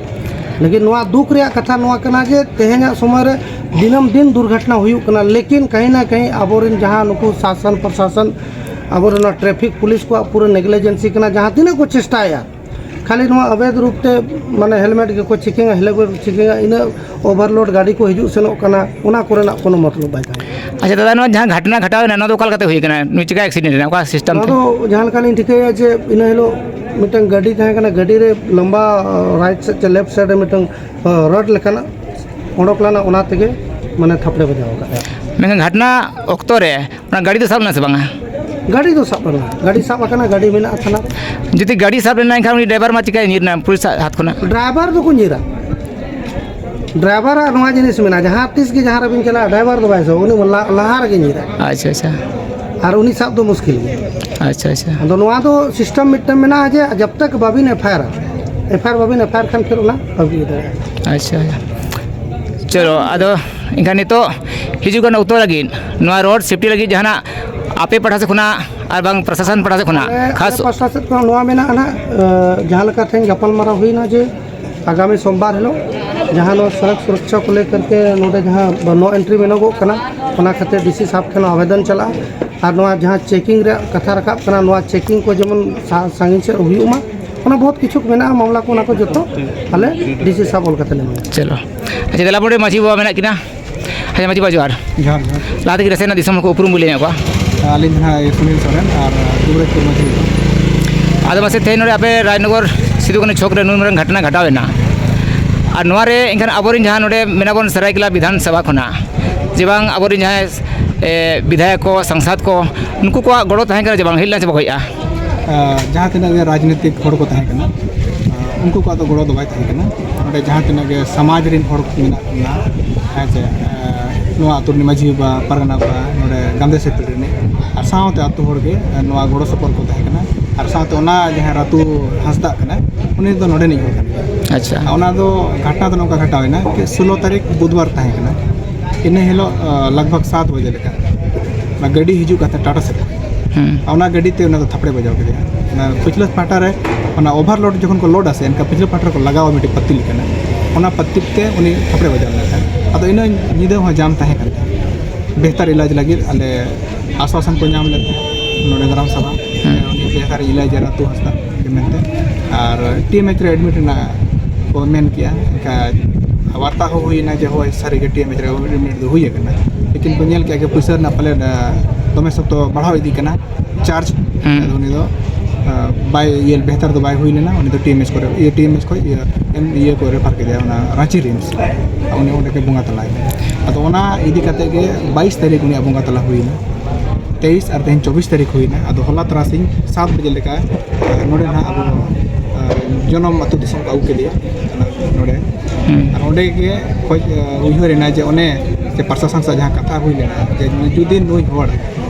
ᱞᱮᱠᱤᱱ ᱱᱚᱣᱟ ᱫᱩᱠ ᱨᱮᱭᱟᱜ ᱠᱟᱛᱷᱟ ᱱᱚᱣᱟ ᱠᱟᱱᱟ ᱡᱮ ᱛᱮᱦᱮᱧᱟᱜ ᱥᱚᱢᱚᱭ ᱨᱮ ᱫᱤᱱᱟᱹᱢ ᱫᱤᱱ ᱫᱩᱨᱜᱷᱚᱴᱚᱱᱟ ᱦᱩᱭᱩᱜ ᱠᱟᱱᱟ, ᱞᱮᱠᱤᱱ ᱠᱟᱹᱦᱤ ᱱᱟ ᱠᱟᱹᱦᱤ ᱟᱵᱚᱨᱮᱱ ᱡᱟᱦᱟᱸ ᱱᱩᱠᱩ ᱥᱟᱥᱚᱱ ᱯᱨᱚᱥᱟᱥᱚᱱ, ᱟᱵᱚᱨᱮᱱ ᱱᱚᱣᱟ ᱴᱨᱟᱯᱷᱤᱠ ᱯᱩᱞᱤᱥ ᱠᱚᱣᱟᱜ ᱯᱩᱨᱟᱹ ᱱᱮᱜᱽᱞᱤᱡᱮᱱᱥᱤ ᱠᱟᱱᱟ᱾ ᱡᱟᱦᱟᱸ ᱛᱤᱱᱟᱹᱜ ᱠᱚ ᱪᱮᱥᱴᱟᱭᱟ, ᱠᱷᱟᱹᱞᱤ ᱱᱚᱣᱟ ᱚᱵᱮᱫᱷ ᱨᱩᱯ ᱛᱮ ᱢᱟᱱᱮ ᱦᱮᱞᱢᱮᱴ ᱜᱮᱠᱚ ᱪᱮᱠᱤᱝᱟ, ᱦᱮᱞᱢᱮᱴ ᱪᱮᱠᱤᱝᱟ, ᱤᱱᱟᱹ ᱳᱵᱷᱟᱨᱞᱳᱰ ᱜᱟᱹᱰᱤ ᱠᱚ ᱦᱤᱡᱩᱜ ᱥᱮᱱᱚᱜ ᱠᱟᱱᱟ, ᱚᱱᱟ ᱠᱚᱨᱮᱱᱟᱜ ᱠᱳᱱᱳ ᱢᱚᱛᱞᱚᱵ ᱵᱟᱭ ᱛᱟᱦᱮᱸ ᱠᱟᱱᱟ᱾ ᱟᱪᱪᱷᱟ ᱫᱟᱫᱟ, ᱱᱚᱣᱟ ᱡᱟᱦᱟᱸ ᱜᱷᱟᱴᱱᱟ ᱜᱷᱟᱴᱟᱣ ᱮᱱᱟ, ᱱᱚᱣᱟ ᱫᱚ ᱚᱠᱟ ᱞᱮᱠᱟᱛᱮ ᱦᱩᱭ ᱠᱟᱱᱟ? ᱱᱩᱭ ᱪᱤᱠᱟ ᱮᱠᱥᱤᱰᱮᱱᱴ ᱮᱱᱟ? ᱚᱠᱟ ᱥᱤᱥᱴᱮᱢ ᱱᱚᱣᱟ ᱛᱮ? ᱫᱚ ᱡᱟᱦᱟᱸ ᱞᱮᱠᱟᱞᱤᱧ ᱴᱷᱤᱠᱟᱹᱭᱟ ᱡᱮ ᱤᱱᱟᱹ ᱦᱤᱞᱳᱜ ᱢᱤᱫᱴᱟᱝ ᱜᱟᱹᱰᱤ ᱛᱟᱦᱮᱸ ᱠᱟᱱᱟ, ᱜᱟᱹᱰᱤ ᱨᱮ ᱞᱟᱢᱵᱟ, ᱨᱟᱭᱤᱴ ᱥᱮᱫ ᱪᱮ ᱞᱮᱯᱷᱴ ᱥᱟᱭᱤᱰ ᱨᱮ ᱢᱤᱫᱴᱟᱝ ᱨᱚᱰ ᱞᱮᱠᱟᱱᱟᱜ ᱚᱰᱚᱠ ᱞᱮᱱᱟ, ᱚᱱᱟ ᱛᱮᱜᱮ ᱢᱟᱱᱮ ᱛᱷᱟᱯᱲᱮ ᱵᱟᱡᱟᱣ ᱟᱠᱟᱫᱼᱟ᱾ ᱢᱮᱱᱠᱷᱟᱱ ᱜᱷᱟᱴᱱᱟ ᱚᱠᱛᱚ ᱨᱮ ᱚᱱᱟ ᱜᱟᱹᱰᱤ ᱫᱚ ᱥᱟᱵ ᱞᱮᱱᱟ ᱥᱮ ᱵᱟᱝᱟ? ᱜᱟᱹᱰᱤ ᱫᱚ ᱥᱟᱵ ᱞᱮᱱᱟ, ᱜᱟᱹᱰᱤ ᱥᱟᱵ ᱟᱠᱟᱱᱟ, ᱜᱟᱹᱰᱤ ᱢᱮᱱᱟᱜᱼᱟ ᱛᱷᱟᱱᱟ ᱨᱮ᱾ ᱡᱩᱫᱤ ᱜᱟᱹᱰᱤ ᱥᱟᱵ ᱞᱮᱱᱟ, ᱮᱱᱠᱷᱟᱱ ᱩᱱᱤ ᱰᱨᱟᱭᱵᱷᱟᱨ ᱢᱟ ᱪᱤᱠᱟᱭ ᱧᱤᱨ ᱮᱱᱟ ᱯᱩᱞᱤᱥ ᱦᱟᱛ ᱠᱷᱚᱱᱟᱜ? ᱰᱨᱟᱭᱵᱷᱟᱨ ᱫᱚᱠᱚ ᱧᱤᱨᱟ᱾ ᱰᱨᱟᱭᱵᱷᱟᱨᱟᱜ ᱱᱚᱣᱟ ᱡᱤᱱᱤᱥ ᱢᱮᱱᱟᱜᱼᱟ, ᱡᱟᱦᱟᱸ ᱛᱤᱥ ᱜᱮ ᱡᱟᱦᱟᱸ ᱨᱮᱵᱤᱱ ᱪᱟᱞᱟᱜᱼᱟ, ᱰᱨᱟᱭᱵᱷᱟᱨ ᱫᱚ ᱵᱟᱭ ᱥᱟᱵᱟ, ᱩᱱᱤ ᱢᱟ ᱞᱟ-, ᱞᱟᱦᱟ ᱨᱮᱜᱮ ᱧᱤᱨᱟ᱾ ᱟᱪᱪᱷᱟ, ᱟᱪᱪᱷᱟ᱾ ᱟᱨ ᱩᱱᱤ ᱥᱟᱵ ᱫᱚ ᱢᱩᱥᱠᱤᱞ ᱜᱮᱭᱟ᱾ ᱟᱪᱪᱷᱟ, ᱟᱪᱪᱷᱟ᱾ ᱟᱫᱚ ᱱᱚᱣᱟ ᱫᱚ ᱥᱤᱥᱴᱮᱢ ᱢᱤᱫᱴᱟᱝ ᱢᱮᱱᱟᱜᱼᱟ ᱡᱮ ᱡᱟᱵ ᱛᱟᱠ ᱵᱟᱵᱤᱱ F I Ara, F I ᱟᱨ ᱵᱟᱵᱤᱱ ᱮᱯᱷ ᱟᱭ ᱟᱨ ᱠᱷᱟᱱ ᱯᱷᱤᱨ ᱚᱱᱟ ᱵᱟᱵᱤᱱ ᱤᱭᱟᱹ ᱫᱟᱲᱮᱭᱟᱜᱼᱟ᱾ ᱟᱪᱪᱷᱟ, ᱟᱪᱪᱷᱟ᱾ ᱪᱚᱞᱚ, ᱟᱫᱚ ᱮᱱᱠᱷᱟᱱ ᱱᱤᱛᱚᱜ ᱦᱤᱡᱩᱜ ᱠᱟᱱ ᱚᱠᱛᱚ ᱞᱟᱹᱜᱤᱫ ᱱᱚᱣᱟ ᱨᱳᱰ ᱥᱮᱯᱴᱤ ᱞᱟᱹᱜᱤᱫ ᱡᱟᱦᱟᱱᱟᱜ ᱟᱯᱮ ᱯᱟᱦᱴᱟ ᱥᱮᱫ ᱠᱷᱚᱱᱟᱜ ᱟᱨ ᱵᱟᱝ ᱯᱨᱚᱥᱟᱥᱚᱱ ᱯᱟᱦᱴᱟ ᱥᱮᱫ ᱠᱷᱚᱱᱟᱜ ᱟᱞᱮ, ᱠᱷᱟᱥ? ᱟᱞᱮ ᱯᱟᱥᱴᱟ ᱥᱮᱫ ᱠᱷᱚᱱ ᱱᱚᱣᱟ ᱢᱮᱱᱟᱜᱼᱟ ᱱᱟᱦᱟᱜ, ᱟᱸ, ᱡᱟᱦᱟᱸ ᱞᱮᱠᱟ ᱛᱮᱦᱮᱧ ᱜᱟᱯᱟᱞᱢᱟᱨᱟᱣ ᱦᱩᱭᱱᱟ ᱡᱮ ᱟᱜᱟᱢᱤ ᱥᱳᱢᱵᱟᱨ ᱦᱤᱞᱳᱜ ᱡᱟᱦᱟᱸ ᱱᱚᱣᱟ ᱥᱚᱲᱚᱠ ᱥᱩᱨᱚᱠᱪᱷᱟ ᱠᱚ ᱞᱟᱹᱭ ᱠᱟᱨᱠᱮ ᱱᱚᱰᱮ ᱡᱟᱦᱟᱸ ᱱᱳ ᱮᱱᱴᱨᱤ ᱢᱮᱱᱚᱜᱚᱜ ᱠᱟᱱᱟ, ᱚᱱᱟ ᱠᱷᱟᱹᱛᱤᱨ ᱰᱤ ᱥᱤ ᱥᱟᱦᱮᱵᱽ ᱴᱷᱮᱱ ᱟᱵᱮᱫᱚᱱ ᱪᱟᱞᱟᱜᱼᱟ᱾ ᱟᱨ ᱱᱚᱣᱟ ᱡᱟᱦᱟᱸ ᱪᱮᱠᱤᱝ ᱨᱮᱭᱟᱜ ᱠᱟᱛᱷᱟ ᱨᱟᱠᱟᱵ ᱠᱟᱱᱟ, ᱱᱚᱣᱟ ᱪᱮᱠᱤᱝ ᱠᱚ ᱡᱮᱢᱚᱱ ᱥᱟ-, ᱥᱟᱺᱜᱤᱧ ᱥᱮᱫ ᱦᱩᱭᱩᱜ ᱢᱟ, ᱚᱱᱟ ᱵᱚᱦᱩᱛ ᱠᱤᱪᱷᱩ ᱢᱮᱱᱟᱜᱼᱟ ᱢᱟᱢᱞᱟ ᱠᱚ, ᱚᱱᱟ ᱠᱚ ᱡᱚᱛᱚ ᱟᱞᱮ ᱰᱤ ᱥᱤ ᱥᱟᱦᱮᱵᱽ ᱚᱞ ᱠᱟᱛᱮ ᱞᱮ ᱮᱢᱟᱭᱟ᱾ ᱪᱚᱞᱚ, ᱟᱪᱪᱷᱟ, ᱫᱮᱞᱟ ᱵᱚᱰᱮ ᱢᱟᱹᱡᱷᱤ ᱵᱟᱵᱟ ᱢᱮᱱᱟᱜ ᱠᱤᱱᱟ᱾ ᱦᱮᱸ, ᱢᱟᱹᱡᱷᱤ ᱵᱟᱵᱟ ᱡᱚᱦᱟᱨ᱾ ᱡᱚᱦᱟᱨ, ᱡᱚᱦᱟᱨ᱾ ᱞᱟᱦᱟ ᱛᱮᱜᱮ ᱱᱟᱥᱮᱱᱟᱜ ᱫᱤᱥᱚᱢ ᱦᱚᱲ ᱠᱚ ᱩᱯᱨᱩᱢ ᱵᱚ ᱞᱟᱹᱭ ᱧᱚᱜ ᱠᱚᱣᱟ᱾ ᱟᱹᱞᱤᱧ ᱫᱚ ᱱᱟᱦᱟᱜ ᱥᱩᱱᱤᱞ ᱥᱚᱨᱮᱱ ᱟᱨ ᱫᱩᱵᱨᱟᱡᱽᱯᱩᱨ ᱢᱟᱹᱡᱷᱤ᱾ ᱟᱫᱚ ᱢᱟᱥᱮ ᱛᱮᱦᱮᱧ ᱱᱚᱰᱮ ᱟᱯᱮ ᱨᱟᱡᱽᱱᱚᱜᱚᱨ ᱥᱤᱫᱩ ᱠᱟᱹᱱᱦᱩ ᱪᱷᱚᱠ ᱨᱮ ᱱᱩᱱ ᱢᱟᱨᱟᱝ ᱜᱷᱟᱴᱱᱟ ᱜᱷᱟᱴᱟᱣ ᱮᱱᱟ, ᱟᱨ ᱱᱚᱣᱟ ᱨᱮ ᱮᱱᱠᱷᱟᱱ ᱟᱵᱚᱨᱮᱱ ᱡᱟᱦᱟᱸ ᱱᱚᱰᱮ ᱢᱮᱱᱟᱜ ᱵᱚᱱ ᱥᱟᱹᱨᱟᱹᱭᱠᱮᱞᱟ ᱵᱤᱫᱷᱟᱱ ᱥᱚᱵᱷᱟ ᱠᱷᱚᱱᱟᱜ ᱡᱮ ᱵᱟᱝ ᱟᱵᱚᱨᱮᱱ ᱡᱟᱦᱟᱸᱭ, ᱮ, ᱵᱤᱫᱷᱟᱭᱚᱠ ᱠᱚ, ᱥᱟᱝᱥᱟᱫᱽ ᱠᱚ, ᱱᱩᱠᱩ ᱠᱚᱣᱟᱜ ᱜᱚᱲᱚ ᱛᱟᱦᱮᱸ ᱠᱟᱱᱟ ᱡᱮ ᱵᱟᱝ ᱦᱮᱡ ᱞᱮᱱᱟ ᱥᱮ ᱵᱟᱠᱚ ᱦᱮᱡᱼᱟ? ᱟᱸ, ᱡᱟᱦᱟᱸ ᱛᱤᱱᱟᱹᱜ ᱜᱮ ᱨᱟᱡᱽᱱᱤᱛᱤᱠ ᱦᱚᱲ ᱠᱚ ᱛᱟᱦᱮᱸ ᱠᱟᱱᱟ, ᱟᱸ, ᱩᱱᱠᱩ ᱠᱚᱣᱟᱜ ᱫᱚ ᱜᱚᱲᱚ ᱫᱚ ᱵᱟᱭ ᱛᱟᱦᱮᱸ ᱠᱟᱱᱟ᱾ ᱱᱚᱰᱮ ᱡᱟᱦᱟᱸ ᱛᱤᱱᱟᱹᱜ ᱜᱮ ᱥᱚᱢᱟᱡᱽ ᱨᱮᱱ ᱦᱚᱲ ᱠᱚ ᱢᱮᱱᱟᱜ ᱵᱚᱱᱟ, ᱦᱮᱸ ᱪᱮ, ᱟᱸ, ᱱᱚᱣᱟ ᱟᱹᱛᱩ ᱨᱤᱱᱤᱡ ᱢᱟᱹᱡᱷᱤ ᱵᱟᱵᱟ, ᱯᱟᱨᱜᱟᱱᱟ ᱵᱟᱵᱟ, ᱱᱚᱰᱮ ᱜᱟᱸᱫᱮ ᱥᱮᱛᱮᱫ ᱨᱤᱱᱤᱡ, ᱟᱨ ᱥᱟᱶᱛᱮ ᱟᱹᱛᱩ ᱦᱚᱲ ᱜᱮ, ᱟᱸ, ᱱᱚᱣᱟ ᱜᱚᱲᱚ ᱥᱚᱯᱚᱦᱚᱫ ᱠᱚ ᱛᱟᱦᱮᱸ ᱠᱟᱱᱟ᱾ ᱟᱨ ᱥᱟᱶᱛᱮ ᱚᱱᱟ ᱡᱟᱦᱟᱸ ᱨᱟᱹᱛᱩ ᱦᱟᱸᱥᱫᱟᱜ ᱠᱟᱱᱟ, ᱩᱱᱤ ᱫᱚ ᱱᱚᱰᱮᱱᱤᱡ ᱦᱚᱲ ᱠᱟᱱ ᱜᱮᱭᱟ᱾ ᱟᱪᱪᱷᱟ᱾ ᱚᱱᱟ ᱫᱚ ᱜᱷᱟᱴᱱᱟ ᱫᱚ ᱱᱚᱝᱠᱟ ᱜᱷᱟᱴᱟᱣ ᱮᱱᱟ ᱡᱮ ᱥᱳᱞᱳ ᱛᱟᱹᱨᱤᱠᱷ ᱵᱩᱫᱷᱵᱟᱨ ᱛᱟᱦᱮᱸ ᱠᱟᱱᱟ᱾ ᱤᱱᱟᱹ ᱦᱤᱞᱳᱜ, ᱟᱸ, ᱞᱟᱜᱽ ᱵᱷᱟᱜᱽ ᱥᱟᱛ ᱵᱟᱡᱮ ᱞᱮᱠᱟ ᱚᱱᱟ ᱜᱟᱹᱰᱤ ᱦᱤᱡᱩᱜ ᱠᱟᱱ ᱛᱟᱦᱮᱸᱫ ᱴᱟᱴᱟ ᱥᱮᱫ ᱠᱷᱚᱱ᱾ ᱦᱩᱸ᱾ ᱚᱱᱟ ᱜᱟᱹᱰᱤ ᱛᱮ ᱚᱱᱟ ᱫᱚ ᱛᱷᱟᱯᱲᱮ ᱵᱟᱡᱟᱣ ᱠᱮᱫᱮᱭᱟ᱾ ᱚᱱᱟ ᱯᱤᱪᱷᱞᱟᱹ ᱯᱟᱦᱴᱟ ᱨᱮ ᱚᱱᱟ ᱳᱵᱷᱟᱨᱞᱳᱰ ᱡᱚᱠᱷᱚᱱ ᱠᱚ ᱞᱳᱰ ᱟᱥᱮ, ᱮᱱᱠᱷᱟᱱ ᱯᱤᱪᱷᱞᱟᱹ ᱯᱟᱦᱴᱟ ᱨᱮᱠᱚ ᱞᱟᱜᱟᱣᱟ ᱢᱤᱫᱴᱤᱡ ᱯᱟᱹᱛᱤ ᱞᱮᱠᱟᱱᱟᱜ, ᱚᱱᱟ ᱯᱟᱹᱛᱤ ᱛᱮ ᱩᱱᱤ ᱛᱷᱟᱯᱲᱮ ᱵᱟᱡᱟᱣ ᱞᱮᱱ ᱛᱟᱦᱮᱸᱫ᱾ ᱟᱫᱚ ᱤᱱᱟᱹ ᱧᱤᱫᱟᱹ ᱦᱚᱸ ᱡᱟᱢ ᱛᱟᱦᱮᱸ ᱠᱟᱱ ᱛᱟᱦᱮᱸᱫ᱾ ᱵᱮᱦᱛᱟᱨ ᱤᱞᱟᱡᱽ ᱞᱟᱹᱜᱤᱫ ᱟᱞᱮ ᱟᱥᱣᱟᱥᱚᱱ ᱠᱚ ᱧᱟᱢ ᱞᱮᱫ ᱛᱟᱦᱮᱸᱫ ᱱᱚᱰᱮ ᱜᱨᱟᱢ ᱥᱚᱵᱷᱟ᱾ ᱦᱩᱸ᱾ ᱩᱱᱤ ᱵᱮᱦᱛᱟᱨ ᱤᱞᱟᱡᱽ ᱨᱟᱹᱛᱩ ᱦᱟᱸᱥᱫᱟ᱾ ᱢᱮᱱᱛᱮ᱾ ᱟᱨ ᱴᱤ ᱮᱢ ᱮᱭᱤᱪ ᱨᱮ ᱮᱰᱢᱤᱴ ᱨᱮᱱᱟᱜ ᱠᱚ ᱢᱮᱱ ᱠᱮᱜᱼᱟ᱾ ᱮᱱᱠᱷᱟᱱ ᱵᱟᱨᱛᱟ ᱦᱚᱸ ᱦᱩᱭᱱᱟ ᱡᱮ ᱦᱳᱭ, ᱥᱟᱹᱨᱤᱜᱮ ᱴᱤ ᱮᱢ ᱮᱭᱤᱪ ᱨᱮ ᱮᱰᱢᱤᱴ ᱫᱚ ᱦᱩᱭ ᱟᱠᱟᱱᱟ, ᱞᱮᱠᱤᱱ ᱠᱚ ᱧᱮᱞ ᱠᱮᱜᱼᱟ ᱡᱮ ᱯᱩᱭᱥᱟᱹ ᱨᱮᱱᱟᱜ ᱯᱟᱞᱮᱱ ᱫᱚᱢᱮ ᱥᱚᱠᱛᱚ ᱵᱟᱲᱦᱟᱣ ᱤᱫᱤᱜ ᱠᱟᱱᱟ ᱪᱟᱨᱡᱽ᱾ ᱦᱩᱸ᱾ ᱟᱫᱚ ᱩᱱᱤ ᱫᱚ ᱵᱟᱭ ᱤᱭᱟᱹ ᱵᱮᱦᱛᱟᱨ ᱫᱚ ᱵᱟᱭ ᱦᱩᱭ ᱞᱮᱱᱟ᱾ ᱩᱱᱤ ᱫᱚ ᱴᱤ ᱮᱢ ᱮᱭᱤᱪ ᱠᱚᱨᱮ, ᱤᱭᱟᱹ ᱴᱤ ᱮᱢ ᱮᱭᱤᱪ ᱠᱷᱚᱱ ᱤᱭᱟᱹ ᱮᱢ ᱤᱭᱟᱹ ᱠᱚ ᱨᱮᱯᱷᱟᱨ ᱠᱮᱫᱮᱭᱟ, ᱚᱱᱟ ᱨᱟᱺᱪᱤ ᱨᱤᱢᱥ᱾ ᱩᱱᱤ ᱚᱸᱰᱮ ᱜᱮ ᱵᱚᱸᱜᱟ ᱛᱟᱞᱟᱭᱮᱱᱟ᱾ ᱟᱫᱚ ᱚᱱᱟ ᱤᱫᱤ ᱠᱟᱛᱮ ᱜᱮ ᱵᱟᱭᱤᱥ ᱛᱟᱹᱨᱤᱠᱷ ᱩᱱᱤᱭᱟᱜ ᱵᱚᱸᱜᱟ ᱛᱟᱞᱟ ᱦᱩᱭᱱᱟ᱾ ᱛᱮᱭᱤᱥ ᱟᱨ ᱛᱮᱦᱮᱧ ᱪᱚᱵᱵᱤᱥ ᱛᱟᱹᱨᱤᱠᱷ ᱦᱩᱭᱱᱟ᱾ ᱟᱫᱚ ᱦᱚᱞᱟ ᱛᱟᱨᱟᱥᱤᱧ ᱥᱟᱛ ᱵᱟᱡᱮ ᱞᱮᱠᱟ ᱱᱚᱰᱮ ᱱᱟᱦᱟᱜ ᱟᱵᱚ ᱡᱚᱱᱚᱢ ᱟᱹᱛᱩ ᱫᱤᱥᱚᱢ ᱠᱚ ᱟᱹᱜᱩ ᱠᱮᱫᱮᱭᱟ ᱱᱚᱰᱮ᱾ ᱦᱩᱸ᱾ ᱟᱨ ᱚᱸᱰᱮ ᱜᱮ ᱠᱷᱚᱡ ᱩᱭᱦᱟᱹᱨ ᱮᱱᱟ ᱡᱮ ᱚᱱᱮ ᱡᱮ ᱯᱨᱚᱥᱟᱥᱚᱱ ᱥᱟᱶ ᱡᱟᱦᱟᱸ ᱠᱟᱛᱷᱟ ᱦᱩᱭ ᱞᱮᱱᱟ ᱡᱮ ᱡᱩᱫᱤ ᱱᱩᱭ ᱦᱚᱲ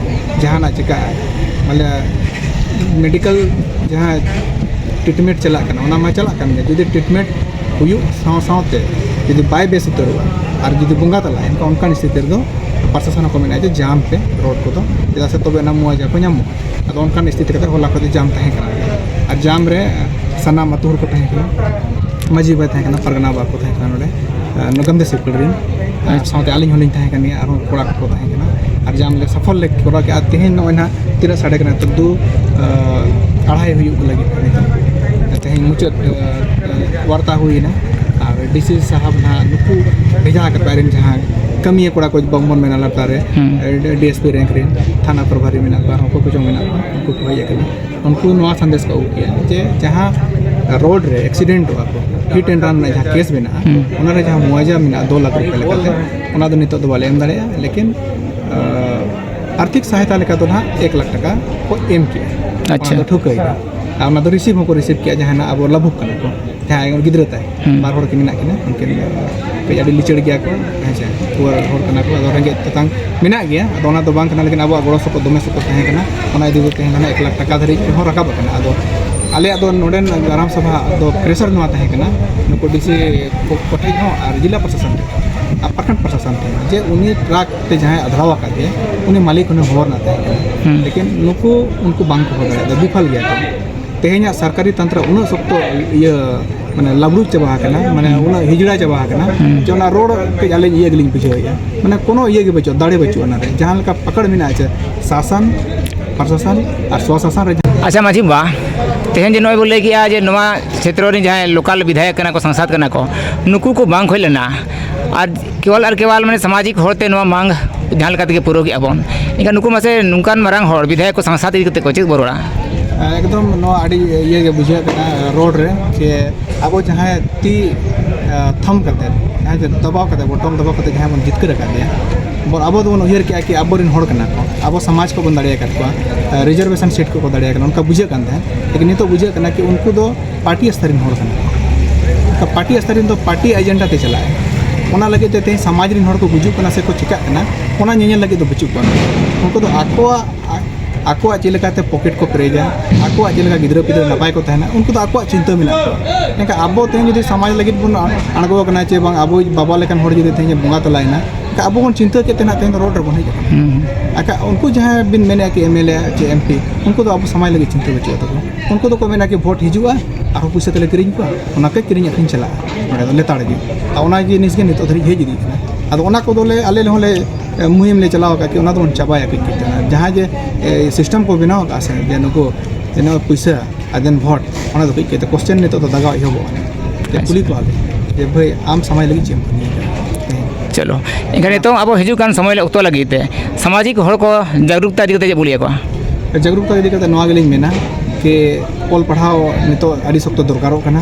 ᱡᱟᱦᱟᱱᱟᱜ ᱪᱤᱠᱟᱹᱜᱼᱟ, ᱢᱟᱱᱮ ᱢᱮᱰᱤᱠᱮᱞ ᱡᱟᱦᱟᱸ ᱴᱨᱤᱴᱢᱮᱱᱴ ᱪᱟᱞᱟᱜ ᱠᱟᱱᱟ, ᱚᱱᱟ ᱢᱟ ᱪᱟᱞᱟᱜ ᱠᱟᱱ ᱜᱮᱭᱟ᱾ ᱡᱩᱫᱤ ᱴᱨᱤᱴᱢᱮᱱᱴ ᱦᱩᱭᱩᱜ ᱥᱟᱶ ᱥᱟᱶᱛᱮ ᱡᱩᱫᱤ ᱵᱟᱭ ᱵᱮᱥ ᱩᱛᱟᱹᱨᱚᱜᱼᱟ ᱟᱨ ᱡᱩᱫᱤ ᱵᱚᱸᱜᱟ ᱛᱟᱞᱟᱜᱼᱟ, ᱮᱱᱠᱷᱟᱱ ᱚᱱᱠᱟᱱ ᱥᱛᱷᱤᱛᱤ ᱨᱮᱫᱚ ᱯᱨᱚᱥᱟᱥᱚᱱ ᱦᱚᱸᱠᱚ ᱢᱮᱱᱟ ᱡᱮ ᱡᱟᱢ ᱯᱮ ᱨᱳᱰ ᱠᱚᱫᱚ, ᱪᱮᱫᱟᱜ ᱥᱮ ᱛᱚᱵᱮ ᱚᱱᱟ ᱢᱩᱣᱟᱡᱟ ᱠᱚ ᱧᱟᱢᱚᱜᱼᱟ᱾ ᱟᱫᱚ ᱚᱱᱠᱟᱱ ᱥᱛᱷᱤᱛᱤ ᱠᱟᱛᱮ ᱦᱚᱞᱟ ᱠᱷᱚᱱ ᱫᱚ ᱡᱟᱢ ᱛᱟᱦᱮᱸ ᱠᱟᱱᱟ᱾ ᱟᱨ ᱡᱟᱢ ᱨᱮ ᱥᱟᱱᱟᱢ ᱟᱹᱛᱩ ᱦᱚᱲ ᱠᱚ ᱛᱟᱦᱮᱸ ᱠᱟᱱᱟ, ᱢᱟᱹᱡᱷᱤ ᱵᱟᱵᱟᱭ ᱛᱟᱦᱮᱸ ᱠᱟᱱᱟ, ᱯᱟᱨᱜᱟᱱᱟ ᱵᱟᱵᱟ ᱠᱚ ᱛᱟᱦᱮᱸ ᱠᱟᱱᱟ ᱱᱚᱰᱮ, ᱟᱨ ᱱᱚᱜᱟᱢ ᱫᱮᱥᱤ ᱠᱚᱲᱟ ᱨᱮᱱ, ᱟᱨ ᱟᱪᱪᱷᱟ᱾ ᱥᱟᱶᱛᱮ ᱟᱹᱞᱤᱧ ᱦᱚᱸᱞᱤᱧ ᱛᱟᱦᱮᱸ ᱠᱟᱱ ᱜᱮᱭᱟ, ᱟᱨᱦᱚᱸ ᱠᱚᱲᱟ ᱠᱚᱠᱚ ᱛᱟᱦᱮᱸ ᱠᱟᱱᱟ᱾ ᱟᱨ ᱡᱟᱢ ᱞᱮ ᱥᱟᱯᱷᱚᱞ ᱞᱮ ᱠᱚᱨᱟᱣ ᱠᱮᱫᱼᱟ᱾ ᱛᱮᱦᱮᱧ ᱱᱚᱜᱼᱚᱭ ᱱᱟᱦᱟᱜ ᱛᱤᱱᱟᱹᱜ ᱥᱟᱰᱮ ᱠᱟᱱᱟ? ᱱᱤᱛᱚᱜ ᱫᱩ, ᱟᱸ, ᱟᱲᱟᱭ ᱦᱩᱭᱩᱜ ᱞᱟᱹᱜᱤᱫ ᱠᱟᱱᱟ ᱱᱤᱛᱚᱜ᱾ ᱛᱮᱦᱮᱧ ᱢᱩᱪᱟᱹᱫ, ᱟᱸ, ᱟᱸ, ᱵᱟᱨᱛᱟ ᱦᱩᱭᱮᱱᱟ᱾ ᱟᱨ ᱰᱤ ᱥᱤ ᱥᱟᱦᱟᱵ ᱱᱟᱦᱟᱜ ᱱᱩᱠᱩ ᱵᱷᱮᱡᱟ ᱟᱠᱟᱫ ᱠᱚᱣᱟ, ᱟᱡ ᱨᱮᱱ ᱡᱟᱦᱟᱸ ᱠᱟᱹᱢᱤᱭᱟᱹ ᱠᱚᱲᱟ ᱠᱚ ᱵᱚᱱ ᱢᱮᱱᱟ ᱞᱟᱛᱟᱨ ᱨᱮ, ᱦᱩᱸ᱾ ᱰᱤ ᱮᱥ ᱯᱤ ᱨᱮᱝᱠ ᱨᱮᱱ ᱛᱷᱟᱱᱟ ᱯᱨᱚᱵᱷᱟᱨᱤ ᱢᱮᱱᱟᱜ ᱠᱚᱣᱟ, ᱟᱨᱦᱚᱸ ᱚᱠᱚᱭ ᱠᱚᱪᱚᱝ ᱢᱮᱱᱟᱜ ᱠᱚᱣᱟ, ᱩᱱᱠᱩ ᱠᱚ ᱦᱮᱡ ᱟᱠᱟᱱᱟ᱾ ᱩᱱᱠᱩ ᱱᱚᱣᱟ ᱥᱟᱸᱫᱮᱥ ᱠᱚ ᱟᱹᱜᱩ ᱠᱮᱜᱼᱟ ᱡᱮ ᱡᱟᱦᱟᱸ ᱨᱳᱰ ᱨᱮ ᱮᱠᱥᱤᱰᱮᱱᱴᱚᱜᱼᱟ ᱠᱚ, ᱦᱤᱴ ᱮᱱᱰ ᱨᱟᱱ ᱨᱮᱱᱟᱜ ᱡᱟᱦᱟᱸ ᱠᱮᱥ ᱢᱮᱱᱟᱜᱼᱟ, ᱦᱩᱸ᱾ ᱚᱱᱟ ᱨᱮ ᱡᱟᱦᱟᱸ ᱢᱩᱣᱟᱡᱟ ᱢᱮᱱᱟᱜᱼᱟ ᱫᱩ ᱞᱟᱠᱷ ᱨᱩᱯᱤᱭᱟ ᱞᱮᱠᱟᱛᱮ, ᱚᱱᱟ ᱫᱚ ᱱᱤᱛᱚᱜ ᱫᱚ ᱵᱟᱞᱮ ᱮᱢ ᱫᱟᱲᱮᱭᱟᱜᱼᱟ, ᱞᱮᱠᱤᱱ, ᱟᱸ, ᱟᱨᱛᱷᱤᱠ ᱥᱟᱦᱟᱭᱛᱟ ᱞᱮᱠᱟ ᱫᱚ ᱱᱟᱦᱟᱜ ᱮᱠ ᱞᱟᱠᱷ ᱴᱟᱠᱟ ᱠᱚ ᱮᱢ ᱠᱮᱜᱼᱟ᱾ ᱟᱪᱪᱷᱟ᱾ ᱚᱱᱟ ᱫᱚ ᱴᱷᱟᱹᱣᱠᱟᱹ ᱭᱮᱱᱟ᱾ ᱟᱨ ᱚᱱᱟ ᱫᱚ ᱨᱤᱥᱤᱵᱷ ᱦᱚᱸᱠᱚ ᱨᱤᱥᱤᱵᱷ ᱠᱮᱜᱼᱟ, ᱡᱟᱦᱟᱸᱭ ᱱᱟᱜ ᱟᱵᱚ ᱞᱟᱹᱵᱩᱠ ᱠᱟᱱᱟ ᱠᱚ, ᱡᱟᱦᱟᱸᱭ ᱜᱤᱫᱽᱨᱟᱹ ᱛᱟᱭ, ᱦᱩᱸ᱾ ᱵᱟᱨ ᱦᱚᱲ ᱠᱤᱱ ᱢᱮᱱᱟᱜ ᱠᱤᱱᱟ, ᱩᱱᱠᱤᱱ, ᱟᱸ, ᱠᱟᱹᱡ ᱟᱹᱰᱤ ᱞᱤᱪᱟᱹᱲ ᱜᱮᱭᱟ ᱠᱚ, ᱦᱮᱸ ᱥᱮ, ᱯᱩᱣᱟᱹᱨ ᱦᱚᱲ ᱠᱟᱱᱟ ᱠᱚ, ᱟᱫᱚ ᱨᱮᱸᱜᱮᱡ ᱛᱮᱛᱟᱝ ᱢᱮᱱᱟᱜ ᱜᱮᱭᱟ᱾ ᱟᱫᱚ ᱚᱱᱟ ᱫᱚ ᱵᱟᱝ ᱠᱟᱱᱟ, ᱞᱮᱠᱤᱱ ᱟᱵᱚᱣᱟᱜ ᱜᱚᱲᱚ ᱥᱚᱯᱚᱦᱚᱫ ᱫᱚᱢᱮ ᱥᱚᱠᱛᱚ ᱛᱟᱦᱮᱸ ᱠᱟᱱᱟ᱾ ᱚᱱᱟ ᱤᱫᱤ ᱠᱟᱛᱮ ᱛᱮᱦᱮᱧ ᱫᱚ ᱱᱟᱜ ᱮᱠ ᱞᱟᱠᱷ ᱴᱟᱠᱟ ᱫᱷᱟᱹᱨᱤᱡ ᱦᱚᱸ ᱨᱟᱠᱟᱵ ᱟᱠᱟᱱᱟ᱾ ᱟᱫᱚ ᱟᱞᱮᱭᱟᱜ ᱫᱚ ᱱᱚᱰᱮᱱ ᱜᱨᱟᱢ ᱥᱚᱵᱷᱟ ᱫᱚ ᱯᱨᱮᱥᱟᱨ ᱱᱚᱣᱟ ᱛᱟᱦᱮᱸ ᱠᱟᱱᱟ, ᱱᱩᱠᱩ ᱰᱤ ᱥᱤ ᱠᱚ, ᱠᱚᱴᱷᱮᱱ ᱦᱚᱸ ᱟᱨ ᱡᱤᱞᱟ ᱯᱨᱚᱥᱟᱥᱚᱱ ᱴᱷᱮᱱ ᱟᱨ ᱯᱨᱚᱠᱷᱚᱸᱰ ᱯᱨᱚᱥᱟᱥᱚᱱ ᱴᱷᱮᱱ, ᱡᱮ ᱩᱱᱤ ᱴᱨᱟᱠ ᱛᱮ ᱡᱟᱦᱟᱸᱭ ᱟᱫᱷᱲᱟᱣ ᱟᱠᱟᱫ ᱫᱮᱭᱟ, ᱩᱱᱤ ᱢᱟᱹᱞᱤᱠ ᱦᱚᱸ ᱦᱚᱦᱚ ᱨᱮᱱᱟᱜ ᱛᱟᱦᱮᱸ ᱠᱟᱱᱟ᱾ ᱦᱩᱸ᱾ ᱞᱮᱠᱤᱱ ᱱᱩᱠᱩ, ᱩᱱᱠᱩ ᱵᱟᱝ ᱠᱚ ᱦᱚᱦᱚ ᱫᱟᱲᱮᱭᱟᱫᱟ, ᱵᱤᱯᱷᱚᱞ ᱜᱮᱭᱟ ᱠᱚ᱾ ᱛᱮᱦᱮᱧᱟᱜ ᱥᱚᱨᱠᱟᱨᱤ ᱛᱚᱱᱛᱨᱚ ᱩᱱᱟᱹᱜ ᱥᱚᱠᱛᱚ, ᱤᱭᱟᱹ, ᱢᱟᱱᱮ ᱞᱟᱵᱲᱩ ᱪᱟᱵᱟ ᱟᱠᱟᱱᱟ, ᱢᱟᱱᱮ ᱦᱩᱸ᱾ ᱩᱱᱟᱹᱜ ᱦᱤᱡᱲᱟ ᱪᱟᱵᱟ ᱟᱠᱟᱱᱟ, ᱦᱩᱸ᱾ ᱡᱮ ᱚᱱᱟ ᱨᱳᱰ ᱠᱟᱹᱡ ᱟᱹᱞᱤᱧ ᱤᱭᱟᱹ ᱜᱮᱞᱤᱧ ᱵᱩᱡᱷᱟᱹᱣᱮᱫᱼᱟ, ᱢᱟᱱᱮ ᱠᱳᱱᱳ ᱤᱭᱟᱹ ᱜᱮ ᱵᱟᱹᱪᱩᱜᱼᱟ, ᱫᱟᱲᱮ ᱵᱟᱹᱪᱩᱜᱼᱟ ᱚᱱᱟᱨᱮ᱾ ᱡᱟᱦᱟᱸ ᱞᱮᱠᱟ ᱯᱟᱠᱟᱲ ᱢᱮᱱᱟᱜᱼᱟ ᱡᱮ ᱥᱟᱥᱚᱱ, ᱯᱨᱚᱥᱟᱥᱚᱱ ᱟᱨ ᱥᱚᱥᱟᱥᱚᱱ ᱨᱮ ᱡᱟᱦᱟᱸ ᱟᱪᱪᱷᱟ ᱢᱟᱹᱡᱷᱤ ᱵᱟᱵᱟ, ᱛᱮᱦᱮᱧ ᱡᱮ ᱱᱚᱜᱼᱚᱭ ᱵᱚ ᱞᱟᱹᱭ ᱠᱮᱜᱼᱟ ᱡᱮ ᱱᱚᱣᱟ ᱪᱷᱮᱛᱨᱚ ᱨᱮᱱ ᱡᱟᱦᱟᱸᱭ ᱞᱳᱠᱟᱞ ᱵᱤᱫᱷᱟᱭᱚᱠ ᱠᱟᱱᱟ ᱠᱚ, ᱥᱟᱝᱥᱟᱫ ᱠᱟᱱᱟ ᱠᱚ, ᱱᱩᱠᱩ ᱠᱚ ᱵᱟᱝ ᱠᱷᱚᱡ ᱞᱮᱱᱟ, ᱟᱨ ᱠᱮᱣᱟᱞ ᱟᱨ ᱠᱮᱣᱟᱞ ᱢᱟᱱᱮ ᱥᱟᱢᱟᱡᱤᱠ ᱦᱚᱲᱛᱮ ᱱᱚᱣᱟ ᱢᱟᱝ ᱡᱟᱦᱟᱸ ᱞᱮᱠᱟ ᱛᱮᱜᱮ ᱯᱩᱨᱟᱹᱣ ᱠᱮᱜᱼᱟ ᱵᱚᱱ᱾ ᱮᱱᱠᱷᱟᱱ ᱱᱩᱠᱩ ᱢᱟᱥᱮ ᱱᱚᱝᱠᱟᱱ ᱢᱟᱨᱟᱝ ᱦᱚᱲ ᱵᱤᱫᱷᱟᱭᱚᱠ ᱠᱚ, ᱥᱟᱝᱥᱟᱫ ᱤᱫᱤ ᱠᱟᱛᱮ ᱠᱚ ᱪᱮᱫ ᱵᱚ ᱨᱚᱲᱟ? ᱮᱠᱫᱚᱢ ᱱᱚᱣᱟ ᱟᱹᱰᱤ ᱤᱭᱟᱹ ᱜᱮ ᱵᱩᱡᱷᱟᱹᱜ ᱠᱟᱱᱟ ᱨᱚᱲ ᱨᱮ, ᱡᱮ ᱟᱵᱚ ᱡᱟᱦᱟᱸᱭ ᱛᱤ, ᱟ, ᱛᱷᱟᱢ ᱠᱟᱛᱮ, ᱡᱟᱦᱟᱸᱭ ᱡᱮ ᱫᱟᱵᱟᱣ ᱠᱟᱛᱮ, ᱵᱚᱴᱚᱢ ᱫᱟᱵᱟᱣ ᱠᱟᱛᱮ ᱡᱟᱦᱟᱸᱭ ᱵᱚᱱ ᱡᱤᱛᱠᱟᱹᱨ ᱟᱠᱟᱫ ᱫᱮᱭᱟ, ᱵᱚᱱ, ᱟᱵᱚ ᱫᱚᱵᱚᱱ ᱩᱭᱦᱟᱹᱨ ᱠᱮᱜᱼᱟ ᱠᱤ ᱟᱵᱚᱨᱮᱱ ᱦᱚᱲ ᱠᱟᱱᱟ ᱠᱚ, ᱟᱵᱚ ᱥᱚᱢᱟᱡᱽ ᱠᱚᱵᱚᱱ ᱫᱟᱲᱮ ᱟᱠᱟᱫ ᱠᱚᱣᱟ, ᱟ, ᱨᱤᱡᱟᱨᱵᱷᱮᱥᱚᱱ ᱥᱤᱴ ᱠᱚᱠᱚ ᱫᱟᱲᱮ ᱟᱠᱟᱫᱟ, ᱚᱱᱠᱟ ᱵᱩᱡᱷᱟᱹᱜ ᱠᱟᱱ ᱛᱟᱦᱮᱸᱫ᱾ ᱞᱮᱠᱤᱱ ᱱᱤᱛᱚᱜ ᱵᱩᱡᱷᱟᱹᱜ ᱠᱟᱱᱟ ᱠᱤ ᱩᱱᱠᱩ ᱫᱚ ᱯᱟᱨᱴᱤ ᱥᱛᱚᱨ ᱨᱮᱱ ᱦᱚᱲ ᱠᱟᱱᱟ ᱠᱚ᱾ ᱚᱱᱠᱟ ᱯᱟᱨᱴᱤ ᱥᱛᱚᱨ ᱨᱮᱱ ᱫᱚ ᱯᱟᱨᱴᱤ ᱮᱡᱮᱱᱰᱟ ᱛᱮ ᱪᱟᱞᱟᱜᱼᱟ᱾ ᱚᱱᱟ ᱞᱟᱹᱜᱤᱫ ᱛᱮ ᱛᱮᱦᱮᱧ ᱥᱚᱢᱟᱡᱽ ᱨᱮᱱ ᱦᱚᱲ ᱠᱚ ᱜᱩᱡᱩᱜ ᱠᱟᱱᱟ ᱥᱮ ᱠᱚ ᱪᱤᱠᱟᱹᱜ ᱠᱟᱱᱟ, ᱚᱱᱟ ᱧᱮᱧᱮᱞ ᱞᱟᱹᱜᱤᱫ ᱫᱚ ᱵᱟᱹᱪᱩᱜ ᱠᱚᱣᱟ᱾ ᱩᱱᱠᱩ ᱫᱚ ᱟᱠᱚᱣᱟᱜ, ᱟᱠᱚᱣᱟᱜ ᱪᱮᱫ ᱞᱮᱠᱟᱛᱮ ᱯᱚᱠᱮᱴ ᱠᱚ ᱯᱮᱨᱮᱡᱟ, ᱟᱠᱚᱣᱟᱜ ᱪᱮᱫ ᱞᱮᱠᱟ ᱜᱤᱫᱽᱨᱟᱹ ᱯᱤᱫᱽᱨᱟᱹ ᱱᱟᱯᱟᱭ ᱠᱚ ᱛᱟᱦᱮᱱᱟ, ᱩᱱᱠᱩ ᱫᱚ ᱟᱠᱚᱣᱟᱜ ᱪᱤᱱᱛᱟᱹ ᱢᱮᱱᱟᱜ ᱛᱟᱠᱚᱣᱟ᱾ ᱢᱮᱱᱠᱷᱟᱱ ᱟᱵᱚ ᱛᱮᱦᱮᱧ ᱡᱩᱫᱤ ᱥᱚᱢᱟᱡᱽ ᱞᱟᱹᱜᱤᱫ ᱵᱚᱱ ᱟᱬᱜᱚ ᱟᱠᱟᱱᱟ, ᱪᱮ ᱵᱟᱝ ᱟᱵᱚᱭᱤᱡ ᱵᱟᱵᱟ ᱞᱮᱠᱟᱱ ᱦᱚᱲ ᱡᱩᱫᱤ ᱛᱮᱦᱮᱧ ᱮ ᱵᱚᱸᱜᱟ ᱛᱟᱞᱟᱭᱮᱱᱟ, ᱮᱱᱠᱷᱟᱱ ᱟᱵᱚ ᱵᱚᱱ ᱪᱤᱱᱛᱟᱹ ᱠᱮᱫ ᱛᱮ ᱱᱟᱜ ᱛᱮᱦᱮᱧ ᱫᱚ ᱨᱳᱰ ᱨᱮᱵᱚᱱ ᱦᱮᱡ ᱟᱠᱟᱱᱟ᱾ ᱦᱩᱸ᱾ ᱮᱱᱠᱷᱟᱱ ᱩᱱᱠᱩ ᱡᱟᱦᱟᱸᱭ ᱵᱤᱱ ᱢᱮᱱᱮᱫᱼᱟ ᱠᱤ ᱮᱢ ᱮᱞ ᱮ ᱪᱮ ᱮᱢ ᱯᱤ, ᱩᱱᱠᱩ ᱫᱚ ᱟᱵᱚ ᱥᱚᱢᱟᱡᱽ ᱞᱟᱹᱜᱤᱫ ᱪᱤᱱᱛᱟᱹ ᱵᱟᱹᱪᱩᱜ ᱛᱟᱠᱚᱣᱟ᱾ ᱩᱱᱠᱩ ᱫᱚᱠᱚ ᱢᱮᱱᱟ ᱠᱤ ᱵᱷᱳᱴ ᱦᱤᱡᱩᱜᱼᱟ, ᱟᱨᱦᱚᱸ ᱯᱩᱭᱥᱟᱹ ᱛᱮᱞᱮ ᱠᱤᱨᱤᱧ ᱠᱚᱣᱟ, ᱚᱱᱟ ᱠᱚ ᱠᱤᱨᱤᱧ ᱟᱹᱠᱷᱨᱤᱧ ᱪᱟᱞᱟᱜᱼᱟ ᱱᱚᱰᱮ ᱫᱚ ᱞᱮᱛᱟᱲ ᱜᱮ᱾ ᱟᱨ ᱚᱱᱟ ᱡᱤᱱᱤᱥ ᱜᱮ ᱱᱤᱛᱚᱜ ᱫᱷᱟᱹᱨᱤᱡ ᱦᱮᱡ ᱤᱫᱤᱜ ᱠᱟᱱᱟ᱾ ᱟᱫᱚ ᱚᱱᱟ ᱠᱚᱫᱚ ᱞᱮ, ᱟᱞᱮ ᱦᱚᱸᱞᱮ, ᱮ, ᱢᱩᱦᱤᱢ ᱞᱮ ᱪᱟᱞᱟᱣ ᱟᱠᱟᱫ ᱠᱤ ᱚᱱᱟ ᱫᱚᱵᱚᱱ ᱪᱟᱵᱟᱭᱟ ᱠᱟᱹᱡ ᱠᱟᱹᱡ ᱛᱮ᱾ ᱡᱟᱦᱟᱸ ᱡᱮ, ᱮ, ᱥᱤᱥᱴᱮᱢ ᱠᱚ ᱵᱮᱱᱟᱣ ᱟᱠᱟᱫ ᱥᱮ, ᱡᱮ ᱱᱩᱠᱩ ᱡᱮ ᱱᱚᱣᱟ ᱯᱩᱭᱥᱟᱹ ᱟᱨ then ᱵᱷᱳᱴ, ᱚᱱᱟ ᱫᱚ ᱠᱟᱹᱡ ᱠᱟᱹᱡ ᱛᱮ ᱠᱚᱥᱪᱮᱱ ᱱᱤᱛᱚᱜ ᱫᱚ ᱫᱟᱜᱟᱣ ᱮᱦᱚᱵᱚᱜ ᱠᱟᱱᱟ᱾ ᱡᱮ ᱠᱩᱞᱤ ᱠᱚᱣᱟ ᱞᱮ ᱡᱮ, "ᱵᱷᱟᱹᱭ, ᱟᱢ ᱥᱚᱢᱟᱡᱽ ᱞᱟᱹᱜᱤᱫ ᱪᱮᱫ ᱮᱢ ᱠᱟᱹᱢᱤᱭᱮᱫᱟ?" ᱪᱚᱞᱚ, ᱮᱱᱠᱷᱟᱱ ᱱᱤᱛᱚᱝ ᱟᱵᱚ ᱦᱤᱡᱩᱜ ᱠᱟᱱ ᱥᱚᱢᱚᱭ ᱚᱠᱛᱚ ᱞᱟᱹᱜᱤᱫ ᱛᱮ ᱥᱟᱢᱟᱡᱤᱠ ᱦᱚᱲ ᱠᱚ ᱡᱟᱜᱽᱨᱩᱠᱛᱟ ᱤᱫᱤ ᱠᱟᱛᱮ ᱪᱮᱫ ᱵᱚ ᱞᱟᱹᱭ ᱟᱠᱚᱣᱟ? ᱡᱟᱜᱽᱨᱩᱠᱛᱟ ᱤᱫᱤ ᱠᱟᱛᱮ ᱱᱚᱣᱟ ᱜᱮᱞᱤᱧ ᱢᱮᱱᱟ ᱡᱮ ᱚᱞ ᱯᱟᱲᱦᱟᱣ ᱱᱤᱛᱚᱜ ᱟᱹᱰᱤ ᱥᱚᱠᱛᱚ ᱫᱚᱨᱠᱟᱨᱚᱜ ᱠᱟᱱᱟ᱾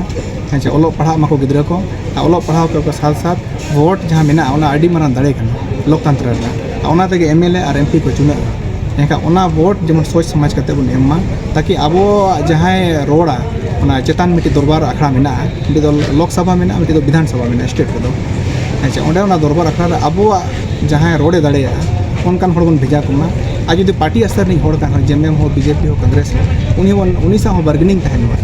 ᱦᱮᱸ ᱪᱮ, ᱚᱞᱚᱜ ᱯᱟᱲᱦᱟᱜ ᱢᱟᱠᱚ ᱜᱤᱫᱽᱨᱟᱹ ᱠᱚ, ᱟᱨ ᱚᱞᱚᱜ ᱯᱟᱲᱦᱟᱣ ᱠᱚ ᱥᱟᱛ ᱥᱟᱛ ᱵᱷᱳᱴ ᱡᱟᱦᱟᱸ ᱢᱮᱱᱟᱜᱼᱟ, ᱚᱱᱟ ᱟᱹᱰᱤ ᱢᱟᱨᱟᱝ ᱫᱟᱲᱮ ᱠᱟᱱᱟ ᱞᱳᱠᱛᱚᱱᱛᱨᱚ ᱨᱮᱱᱟᱜ᱾ ᱟᱨ ᱚᱱᱟ ᱛᱮᱜᱮ M L A R M P ᱠᱚ ᱪᱩᱱᱟᱹᱜᱼᱟ᱾ ᱮᱱᱠᱷᱟᱱ ᱚᱱᱟ ᱵᱷᱳᱴ ᱡᱮᱢᱚᱱ ᱥᱚᱪ ᱥᱚᱢᱟᱡᱽ ᱠᱟᱛᱮ ᱵᱚᱱ ᱮᱢ ᱢᱟ, ᱛᱟᱠᱤ ᱟᱵᱚᱣᱟᱜ ᱡᱟᱦᱟᱸᱭ ᱨᱚᱲᱟ, ᱚᱱᱟ ᱪᱮᱛᱟᱱ ᱢᱤᱫᱴᱤᱡ ᱫᱚᱨᱵᱟᱨ ᱟᱠᱷᱲᱟ ᱢᱮᱱᱟᱜᱼᱟ, ᱢᱤᱫᱴᱤᱡ ᱫᱚ ᱞᱳᱠ ᱥᱚᱵᱷᱟ ᱢᱮᱱᱟᱜᱼᱟ, ᱢᱤᱫᱴᱤᱡ ᱫᱚ ᱵᱤᱫᱷᱟᱱ ᱥᱚᱵᱷᱟ ᱢᱮᱱᱟᱜᱼᱟ, ᱥᱴᱮᱴ ᱨᱮᱫᱚ᱾ ᱟᱪᱪᱷᱟ, ᱚᱸᱰᱮ ᱚᱱᱟ ᱫᱚᱨᱵᱟᱨ ᱟᱠᱷᱲᱟ ᱨᱮ ᱟᱵᱚᱣᱟᱜ ᱡᱟᱦᱟᱸᱭ ᱨᱚᱲᱮ ᱫᱟᱲᱮᱭᱟᱜᱼᱟ, ᱚᱱᱠᱟᱱ ᱦᱚᱲ ᱵᱚᱱ ᱵᱷᱮᱡᱟ ᱠᱚᱢᱟ᱾ ᱟᱨ ᱡᱩᱫᱤ ᱯᱟᱨᱴᱤ ᱥᱛᱚᱨ ᱨᱤᱱᱤᱡ ᱦᱚᱲ ᱠᱟᱱ ᱨᱮᱦᱚᱸ, ᱡᱮ ᱮᱢ ᱮᱢ ᱦᱚᱸ, ᱵᱤ ᱡᱮ ᱯᱤ ᱦᱚᱸ, ᱠᱚᱝᱜᱨᱮᱥ ᱦᱚᱸ, ᱩᱱᱤ ᱦᱚᱸ, ᱩᱱᱤ ᱥᱟᱶ ᱦᱚᱸ ᱵᱟᱨᱜᱮᱱᱤᱝ ᱛᱟᱦᱮᱱ ᱢᱟ,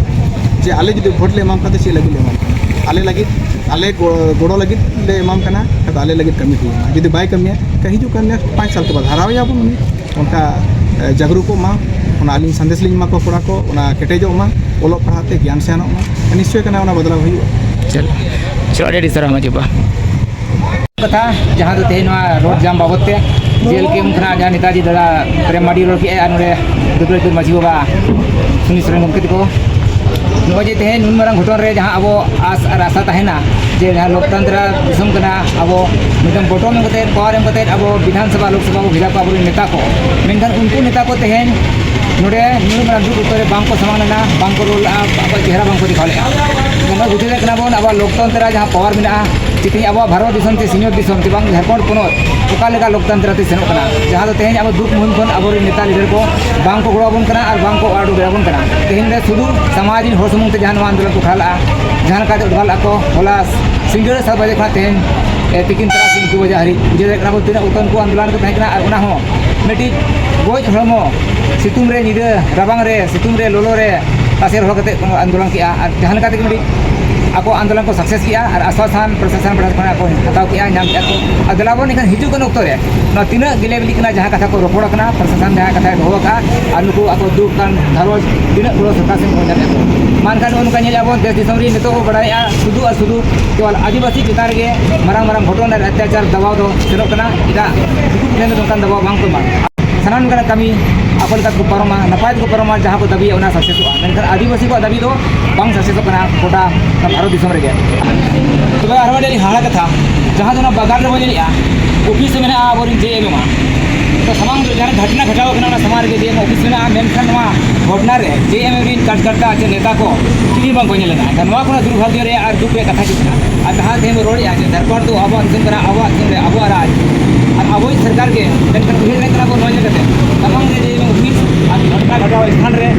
ᱡᱮ ᱟᱞᱮ ᱡᱩᱫᱤ ᱵᱷᱳᱴ ᱞᱮ ᱮᱢᱟᱢ ᱠᱷᱟᱱ ᱫᱚ ᱪᱮᱫ ᱞᱟᱹᱜᱤᱫ ᱞᱮ ᱮᱢᱟᱢ ᱠᱟᱱᱟ? ᱟᱞᱮ ᱞᱟᱹᱜᱤᱫ, ᱟᱞᱮ ᱜᱚ-, ᱜᱚᱲᱚ ᱞᱟᱹᱜᱤᱫ ᱞᱮ ᱮᱢᱟᱢ ᱠᱟᱱᱟ, ᱟᱫᱚ ᱟᱞᱮ ᱞᱟᱹᱜᱤᱫ ᱠᱟᱹᱢᱤ ᱦᱩᱭᱩᱜ ᱢᱟ᱾ ᱡᱩᱫᱤ ᱵᱟᱭ ᱠᱟᱹᱢᱤᱭᱟ, ᱮᱱᱠᱷᱟᱱ ᱦᱤᱡᱩᱜ ᱠᱟᱱ ᱱᱮᱠᱥᱴ ᱯᱟᱸᱪ ᱥᱟᱞ ᱠᱚ ᱵᱟᱫᱽ ᱦᱟᱨᱟᱣ ᱮᱭᱟ ᱵᱚᱱ ᱩᱱᱤ᱾ ᱚᱱᱠᱟ, ᱮ, ᱡᱟᱜᱽᱨᱩᱠᱚᱜ ᱢᱟ, ᱚᱱᱟ ᱟᱹᱞᱤᱧ ᱥᱟᱸᱫᱮᱥ ᱞᱤᱧ ᱮᱢᱟ ᱠᱚᱣᱟ ᱠᱚᱲᱟ ᱠᱚ, ᱚᱱᱟ ᱠᱮᱴᱮᱡᱚᱜ ᱢᱟ, ᱚᱞᱚᱜ ᱯᱟᱲᱦᱟᱜ ᱛᱮ ᱜᱮᱭᱟᱱ ᱥᱮᱭᱟᱱᱚᱜ ᱢᱟ, ᱱᱤᱥᱪᱚᱭ ᱠᱟᱱᱟ ᱚᱱᱟ ᱵᱚᱫᱞᱟᱣ ᱦᱩᱭᱩᱜᱼᱟ᱾ ᱪᱚᱞᱚ, ᱪᱚᱞᱚ, ᱟᱹᱰᱤ ᱟᱹᱰᱤ ᱥᱟᱨᱦᱟᱣ ᱢᱟᱹᱡᱷᱤ ᱵᱟᱵᱟ᱾ ᱠᱟᱛᱷᱟ ᱡᱟᱦᱟᱸ ᱫᱚ ᱛᱮᱦᱮᱧ ᱱᱚᱣᱟ ᱨᱳᱰ ᱡᱟᱢ ᱵᱟᱵᱚᱫ ᱛᱮ ᱡᱮᱞ ᱠᱮᱢᱯ ᱠᱷᱚᱱᱟᱜ ᱡᱟᱦᱟᱸ ᱱᱮᱛᱟᱡᱤ ᱫᱟᱫᱟ ᱯᱨᱮᱢ ᱢᱟᱨᱰᱤ ᱨᱚᱲ ᱠᱮᱜᱼᱟᱭ, ᱟᱨ ᱱᱚᱰᱮ ᱫᱩᱵᱨᱟᱡᱽᱯᱩᱨ ᱢᱟᱹᱡᱷᱤ ᱵᱟᱵᱟ ᱥᱩᱱᱤ ᱥᱚᱨᱮᱱ ᱜᱚᱢᱠᱮ ᱛᱟᱠᱚ, ᱱᱚᱜᱼᱚᱭ ᱡᱮ ᱛᱮᱦᱮᱧ ᱱᱩᱱ ᱢᱟᱨᱟᱝ ᱜᱷᱚᱴᱚᱱ ᱨᱮ ᱡᱟᱦᱟᱸ ᱟᱵᱚ ᱟᱥ ᱟᱨ ᱟᱥᱟ ᱛᱟᱦᱮᱱᱟ ᱡᱮ ᱡᱟᱦᱟᱸ ᱞᱳᱠᱛᱟᱱᱛᱨᱟ ᱫᱤᱥᱚᱢ ᱠᱟᱱᱟ, ᱟᱵᱚ ᱢᱤᱫᱴᱟᱝ ᱵᱚᱴᱚᱢ ᱮᱢ ᱠᱟᱛᱮ, ᱯᱟᱣᱟᱨ ᱮᱢ ᱠᱟᱛᱮ ᱟᱵᱚ ᱵᱤᱫᱷᱟᱱ ᱥᱚᱵᱷᱟ, ᱞᱳᱠ ᱥᱚᱵᱷᱟ ᱵᱚ ᱵᱷᱮᱡᱟ ᱠᱚᱣᱟ ᱟᱵᱚᱨᱮᱱ ᱱᱮᱛᱟ ᱠᱚ, ᱢᱮᱱᱠᱷᱟᱱ ᱩᱱᱠᱩ ᱱᱮᱛᱟ ᱠᱚ ᱛᱮᱦᱮᱧ ᱱᱚᱰᱮ ᱱᱩᱱ ᱢᱟᱨᱟᱝ ᱫᱩᱠ ᱚᱠᱛᱚ ᱨᱮ ᱵᱟᱝ ᱠᱚ ᱥᱟᱢᱟᱝ ᱞᱮᱱᱟ, ᱵᱟᱝ ᱠᱚ ᱨᱚᱲ ᱞᱮᱜᱼᱟ, ᱟᱠᱚᱣᱟᱜ ᱪᱮᱦᱨᱟ ᱵᱟᱝ ᱠᱚ ᱫᱮᱠᱷᱟᱣ ᱞᱮᱜᱼᱟ᱾ ᱱᱚᱣᱟ ᱵᱩᱡᱷᱟᱹᱣ ᱫᱟᱲᱮᱭᱟᱜ ᱠᱟᱱᱟ ᱵᱚᱱ, ᱟᱵᱚᱣᱟᱜ ᱞᱳᱠᱛᱚᱱᱛᱨᱟ ᱡᱟᱦᱟᱸ ᱯᱟᱣᱟᱨ ᱢᱮᱱᱟᱜᱼᱟ, ᱡᱮ ᱛᱮᱦᱮᱧ ᱟᱵᱚᱣᱟᱜ ᱵᱷᱟᱨᱚᱛ ᱫᱤᱥᱚᱢ ᱥᱮ ᱥᱤᱧᱚᱛ ᱫᱤᱥᱚᱢ ᱪᱮ ᱵᱟᱝ ᱡᱷᱟᱲᱠᱷᱚᱸᱰ ᱯᱚᱱᱚᱛ ᱚᱠᱟ ᱞᱮᱠᱟ ᱞᱳᱠᱛᱟᱱᱛᱨᱟ ᱛᱮ ᱥᱮᱱᱚᱜ ᱠᱟᱱᱟ, ᱡᱟᱦᱟᱸ ᱫᱚ ᱛᱮᱦᱮᱧ ᱟᱵᱚ ᱫᱩᱠ ᱢᱩᱦᱤᱢ ᱠᱷᱚᱱ ᱟᱵᱚᱨᱮᱱ ᱱᱮᱛᱟ ᱞᱤᱰᱟᱨ ᱠᱚ ᱵᱟᱝ ᱠᱚ ᱜᱚᱲᱚ ᱟᱵᱚᱱ ᱠᱟᱱᱟ ᱟᱨ ᱵᱟᱝ ᱠᱚ ᱚᱲᱟᱜ ᱩᱰᱩᱠ ᱫᱟᱲᱮᱭᱟᱵᱚᱱ ᱠᱟᱱᱟ᱾ ᱛᱮᱦᱮᱧ ᱫᱚ ᱥᱩᱫᱷᱩ ᱥᱚᱢᱟᱡᱽ ᱨᱮᱱ ᱦᱚᱲ ᱥᱩᱢᱩᱝ ᱛᱮ ᱡᱟᱦᱟᱸ ᱱᱚᱣᱟ ᱟᱱᱫᱳᱞᱚᱱ ᱠᱚ ᱠᱷᱟᱲᱟ ᱞᱟᱜᱼᱟ, ᱡᱟᱦᱟᱸ ᱞᱮᱠᱟ ᱛᱮ ᱩᱰᱷᱟᱞ ᱟᱠᱚ, ᱦᱚᱞᱟ ᱥᱤᱸᱜᱟᱹᱲ ᱥᱟᱛ ᱵᱟᱡᱮ ᱠᱷᱚᱱᱟᱜ ᱛᱮᱦᱮᱧ, ᱮ, ᱛᱤᱠᱤᱱ ᱛᱟᱨᱟᱥᱤᱧ ᱫᱩ ᱵᱟᱡᱮ ᱦᱟᱹᱨᱤᱡ᱾ ᱵᱩᱡᱷᱟᱹᱣ ᱫᱟᱲᱮᱭᱟᱜ ᱠᱟᱱᱟ ᱵᱚᱱ ᱛᱤᱱᱟᱹᱜ ᱩᱛᱟᱹᱨ ᱠᱚ ᱟᱱᱫᱳᱞᱚᱱ ᱠᱚ ᱛᱟᱦᱮᱸ ᱠᱟᱱᱟ, ᱟᱨ ᱚᱱᱟ ᱦᱚᱸ ᱢᱤᱫᱴᱤᱡ ᱜᱚᱡ ᱦᱚᱲᱢᱚ ᱥᱤᱛᱩᱝ ᱨᱮ, ᱧᱤᱫᱟᱹ ᱨᱟᱵᱟᱝ ᱨᱮ, ᱥᱤᱛᱩᱝ ᱨᱮ, ᱞᱚᱞᱚ ᱨᱮ, ᱛᱟᱥᱮ ᱨᱚᱦᱚᱲ ᱠᱟᱛᱮ ᱠᱚ ᱟᱱᱫᱳᱞᱚᱱ ᱠᱮᱜᱼᱟ᱾ ᱟᱨ ᱡᱟᱦᱟᱸ ᱞᱮᱠᱟ ᱛᱮᱜᱮ ᱢᱤᱫᱴᱤᱡ ᱟᱠᱚ ᱟᱱᱫᱳᱞᱚᱱ ᱠᱚ ᱥᱟᱠᱥᱮᱥ ᱠᱮᱜᱼᱟ ᱟᱨ ᱟᱥᱣᱟᱥᱟᱱ ᱯᱨᱚᱥᱟᱥᱚᱱ ᱯᱟᱦᱴᱟ ᱠᱷᱚᱱᱟᱜ ᱠᱚ ᱦᱟᱛᱟᱣ ᱠᱮᱜᱼᱟ, ᱧᱟᱢ ᱠᱮᱜᱼᱟ ᱠᱚ᱾ ᱟᱨ ᱫᱮᱞᱟ ᱵᱚᱱ ᱮᱱᱠᱷᱟᱱ ᱦᱤᱡᱩᱜ ᱠᱟᱱ ᱚᱠᱛᱚ ᱨᱮ ᱱᱚᱣᱟ ᱛᱤᱱᱟᱹᱜ ᱜᱮᱞᱮ ᱵᱤᱞᱤᱜ ᱠᱟᱱᱟ, ᱡᱟᱦᱟᱸ ᱠᱟᱛᱷᱟ ᱠᱚ ᱨᱚᱯᱚᱲ ᱠᱟᱱᱟ, ᱯᱨᱚᱥᱟᱥᱚᱱ ᱡᱟᱦᱟᱸ ᱠᱟᱛᱷᱟᱭ ᱫᱚᱦᱚ ᱟᱠᱟᱫᱼᱟ, ᱟᱨ ᱱᱩᱠᱩ ᱟᱠᱚ ᱫᱩᱠ ᱠᱟᱱ ᱜᱷᱟᱨᱚᱸᱡᱽ ᱛᱤᱱᱟᱹᱜ ᱜᱚᱲᱚ ᱥᱚᱨᱠᱟᱨ ᱥᱮᱱ ᱠᱷᱚᱱ ᱧᱟᱢᱮᱫ ᱠᱚ᱾ ᱢᱟ ᱮᱱᱠᱷᱟᱱ ᱱᱚᱜᱼᱚ ᱱᱚᱝᱠᱟ ᱧᱮᱞᱮᱫᱼᱟ ᱵᱚᱱ, ᱫᱮᱥ ᱫᱤᱥᱚᱢ ᱨᱮ ᱱᱤᱛᱚᱜ ᱵᱚ ᱵᱟᱲᱟᱭᱮᱫᱼᱟ, ᱥᱩᱫᱷᱩ ᱟᱨ ᱥᱩᱫᱷᱩ ᱠᱮᱵᱚᱞ ᱟᱹᱫᱤᱵᱟᱹᱥᱤ ᱪᱮᱛᱟᱱ ᱨᱮᱜᱮ ᱢᱟᱨᱟᱝ ᱢᱟᱨᱟᱝ ᱜᱷᱚᱴᱚᱱ ᱟᱨ ᱚᱛᱛᱟᱪᱟᱨ ᱫᱟᱵᱟᱣ ᱫᱚ ᱥᱮᱱᱚᱜ ᱠᱟᱱᱟ᱾ ᱮᱴᱟᱜ ᱫᱤᱠᱩ ᱠᱚ ᱴᱷᱮᱱ ᱫᱚ ᱱᱚᱝᱠᱟᱱ ᱫᱟᱵᱟᱣ ᱵᱟᱝ ᱠᱚ ᱮᱢᱟ᱾ ᱥᱟᱱᱟᱢ ᱞᱮᱠᱟᱱᱟᱜ ᱠᱟᱹᱢᱤ ᱟᱠᱚ ᱞᱮᱠᱟ ᱛᱮᱠᱚ ᱯᱟᱨᱚᱢᱟ, ᱱᱟᱯᱟᱭ ᱛᱮᱠᱚ ᱯᱟᱨᱚᱢᱟ, ᱡᱟᱦᱟᱸ ᱠᱚ ᱫᱟᱹᱵᱤᱭᱟ ᱚᱱᱟ ᱥᱟᱠᱥᱮᱥᱚᱜᱼᱟ᱾ ᱢᱮᱱᱠᱷᱟᱱ ᱟᱹᱫᱤᱵᱟᱹᱥᱤ ᱠᱚᱣᱟᱜ ᱫᱟᱹᱵᱤ ᱫᱚ ᱵᱟᱝ ᱥᱟᱠᱥᱮᱥᱚᱜ ᱠᱟᱱᱟ ᱜᱚᱴᱟ ᱵᱷᱟᱨᱚᱛ ᱫᱤᱥᱚᱢ ᱨᱮᱜᱮ᱾ ᱛᱚᱵᱮ ᱟᱨᱦᱚᱸ ᱢᱤᱫᱴᱮᱱ ᱦᱟᱦᱟᱲᱟ ᱠᱟᱛᱷᱟ, ᱡᱟᱦᱟᱸ ᱫᱚ ᱚᱱᱟ ᱵᱟᱜᱟᱱ ᱨᱮᱵᱚᱱ ᱧᱮᱞᱮᱜᱼᱟ, ᱚᱯᱷᱤᱥ ᱨᱮ ᱢᱮᱱᱟᱜᱼᱟ ᱟᱵᱚᱨᱮᱱ ᱡᱮ ᱮᱢ ᱮᱢᱟ᱾ ᱛᱚ ᱥᱟᱢᱟᱝ ᱨᱮ ᱡᱟᱦᱟᱸ ᱜᱷᱚᱴᱱᱟ ᱜᱷᱟᱴᱟᱣ ᱠᱟᱱᱟ, ᱚᱱᱟ ᱥᱟᱢᱟᱝ ᱨᱮᱜᱮ ᱡᱮ ᱮᱢ ᱚᱯᱷᱤᱥ ᱢᱮᱱᱟᱜᱼᱟ, ᱢᱮᱱᱠᱷᱟᱱ ᱱᱚᱣᱟ ᱜᱷᱚᱴᱱᱟ ᱨᱮ ᱡᱮ ᱮᱢ ᱮᱢ ᱨᱮᱱ ᱠᱟᱨᱡᱽᱠᱟᱨᱛᱟ ᱪᱮ ᱱᱮᱛᱟ ᱠᱚ ᱪᱤᱞᱤ ᱦᱚᱸ ᱵᱟᱝ ᱠᱚ ᱧᱮᱞ ᱞᱮᱱᱟ᱾ ᱮᱱᱠᱷᱟᱱ ᱱᱚᱣᱟ ᱠᱷᱚᱱᱟᱜ ᱫᱩᱨᱵᱷᱟᱜᱽᱭᱚ ᱨᱮᱭᱟᱜ ᱟᱨ ᱫᱩᱠ ᱨᱮᱭᱟᱜ ᱠᱟᱛᱷᱟ ᱪᱮᱫ ᱠᱟᱱᱟ? ᱟᱨ ᱡᱟᱦᱟᱸ ᱛᱮᱦᱮᱧ ᱵᱚᱱ ᱨᱚᱲᱮᱫᱼᱟ ᱡᱮ ᱡᱷᱟᱲᱠᱷᱚᱸᱰ ᱫᱚ ᱟᱵᱚᱣᱟᱜ ᱫᱤᱥᱚᱢ ᱠᱟᱱᱟ, ᱟᱵᱚᱣᱟᱜ ᱫᱤᱥᱚᱢ ᱨᱮ ᱟᱵᱚᱣᱟᱜ ᱨᱟᱡᱽ, ᱟᱨ ᱟᱵᱚᱭᱤᱡ ᱥᱚᱨᱠᱟᱨ ᱜᱮ, ᱢᱮᱱᱠᱷᱟᱱ ᱩᱭᱦᱟᱹᱨ ᱞᱮᱱ ᱠᱟᱱᱟ ᱵᱚᱱ ᱱᱚᱣᱟ ᱧᱮᱞ ᱠᱟᱛᱮ, ᱥᱟᱢᱟᱝ ᱨᱮ ᱡᱮ ᱮᱢ ᱮᱢ ᱚᱯᱷᱤᱥ ᱟᱨ ᱜᱷᱚᱴᱱᱟ ᱜᱷᱟᱴᱟᱣ ᱥᱛᱷᱟᱱ ᱨᱮ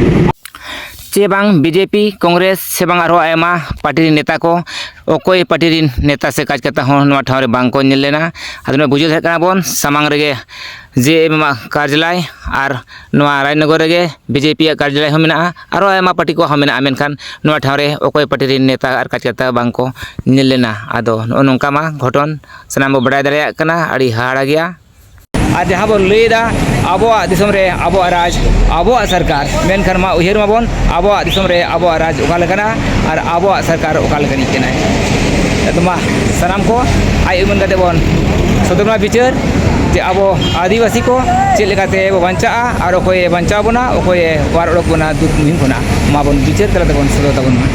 ᱪᱮ ᱵᱟᱝ ᱵᱤᱡᱮᱯᱤ, ᱠᱚᱝᱜᱨᱮᱥ ᱥᱮ ᱵᱟᱝ ᱟᱨᱦᱚᱸ ᱟᱭᱢᱟ ᱯᱟᱨᱴᱤ ᱨᱮᱱ ᱱᱮᱛᱟ ᱠᱚ, ᱚᱠᱚᱭ ᱯᱟᱨᱴᱤ ᱨᱮᱱ ᱱᱮᱛᱟ ᱥᱮ ᱠᱟᱨᱡᱽᱠᱟᱨᱛᱟ ᱦᱚᱸ ᱱᱚᱣᱟ ᱴᱷᱟᱶ ᱨᱮ ᱵᱟᱝ ᱠᱚ ᱧᱮᱞ ᱞᱮᱱᱟ᱾ ᱟᱫᱚ ᱱᱚᱣᱟ ᱵᱩᱡᱷᱟᱹᱣ ᱫᱟᱲᱮᱭᱟᱜ ᱠᱟᱱᱟ ᱵᱚᱱ, ᱥᱟᱢᱟᱝ ᱨᱮᱜᱮ ᱡᱮ ᱮᱢ ᱮᱢ ᱟᱜ ᱠᱟᱨᱡᱟᱞᱟᱭ ᱟᱨ ᱱᱚᱣᱟ ᱨᱟᱡᱽᱱᱚᱜᱚᱨ ᱨᱮᱜᱮ ᱵᱤᱡᱮᱯᱤ ᱟᱜ ᱠᱟᱨᱡᱟᱞᱟᱭ ᱦᱚᱸ ᱢᱮᱱᱟᱜᱼᱟ, ᱟᱨᱦᱚᱸ ᱟᱭᱢᱟ ᱯᱟᱨᱴᱤ ᱠᱚᱣᱟᱜ ᱦᱚᱸ ᱢᱮᱱᱟᱜᱼᱟ, ᱢᱮᱱᱠᱷᱟᱱ ᱱᱚᱣᱟ ᱴᱷᱟᱶ ᱨᱮ ᱚᱠᱚᱭ ᱯᱟᱨᱴᱤ ᱨᱮᱱ ᱱᱮᱛᱟ ᱟᱨ ᱠᱟᱨᱡᱽᱠᱟᱨᱛᱟ ᱵᱟᱝ ᱠᱚ ᱧᱮᱞ ᱞᱮᱱᱟ᱾ ᱟᱫᱚ ᱱᱚᱜᱼᱚ ᱱᱚᱝᱠᱟ ᱢᱟ ᱜᱷᱚᱴᱚᱱ ᱥᱟᱱᱟᱢ ᱵᱚ ᱵᱟᱰᱟᱭ ᱫᱟᱲᱮᱭᱟᱜ ᱠᱟᱱᱟ, ᱟᱹᱰᱤ ᱦᱟᱦᱟᱲᱟ ᱜᱮᱭᱟ᱾ ᱟᱨ ᱡᱟᱦᱟᱸ ᱵᱚᱱ ᱞᱟᱹᱭᱮᱫᱟ ᱟᱵᱚᱣᱟᱜ ᱫᱤᱥᱚᱢ ᱨᱮ ᱟᱵᱚᱣᱟᱜ ᱨᱟᱡᱽ, ᱟᱵᱚᱣᱟᱜ ᱥᱚᱨᱠᱟᱨ, ᱢᱮᱱᱠᱷᱟᱱ ᱢᱟ ᱩᱭᱦᱟᱹᱨ ᱢᱟᱵᱚᱱ ᱟᱵᱚᱣᱟᱜ ᱫᱤᱥᱚᱢ ᱨᱮ ᱟᱵᱚᱣᱟᱜ ᱨᱟᱡᱽ ᱚᱠᱟ ᱞᱮᱠᱟᱱᱟ ᱟᱨ ᱟᱵᱚᱣᱟᱜ ᱥᱚᱨᱠᱟᱨ ᱚᱠᱟ ᱞᱮᱠᱟᱱᱤᱡ ᱠᱟᱱᱟᱭ᱾ ᱟᱫᱚ ᱢᱟ ᱥᱟᱱᱟᱢ ᱠᱚ ᱟᱭ ᱩᱢᱟᱹᱱ ᱠᱟᱛᱮ ᱵᱚᱱ ᱥᱚᱫᱚᱨ ᱢᱟ ᱵᱤᱪᱟᱹᱨ᱾ ᱡᱮ ᱟᱵᱚ ᱟᱹᱫᱤᱵᱟᱹᱥᱤ ᱠᱚ ᱪᱮᱫ ᱞᱮᱠᱟᱛᱮ ᱵᱚ ᱵᱟᱧᱪᱟᱜᱼᱟ ᱟᱨ ᱚᱠᱚᱭᱮ ᱵᱟᱧᱪᱟᱣ ᱵᱚᱱᱟ, ᱚᱠᱚᱭᱮ ᱚᱣᱟᱨ ᱚᱰᱚᱠ ᱵᱚᱱᱟ ᱫᱩᱠ ᱢᱩᱦᱤᱢ ᱠᱷᱚᱱᱟᱜ, ᱢᱟ ᱵᱚᱱ ᱵᱤᱪᱟᱹᱨ ᱛᱟᱞᱟ ᱛᱮᱵᱚᱱ ᱥᱚᱫᱚᱨ ᱛᱟᱵᱚᱱ ᱢᱟ᱾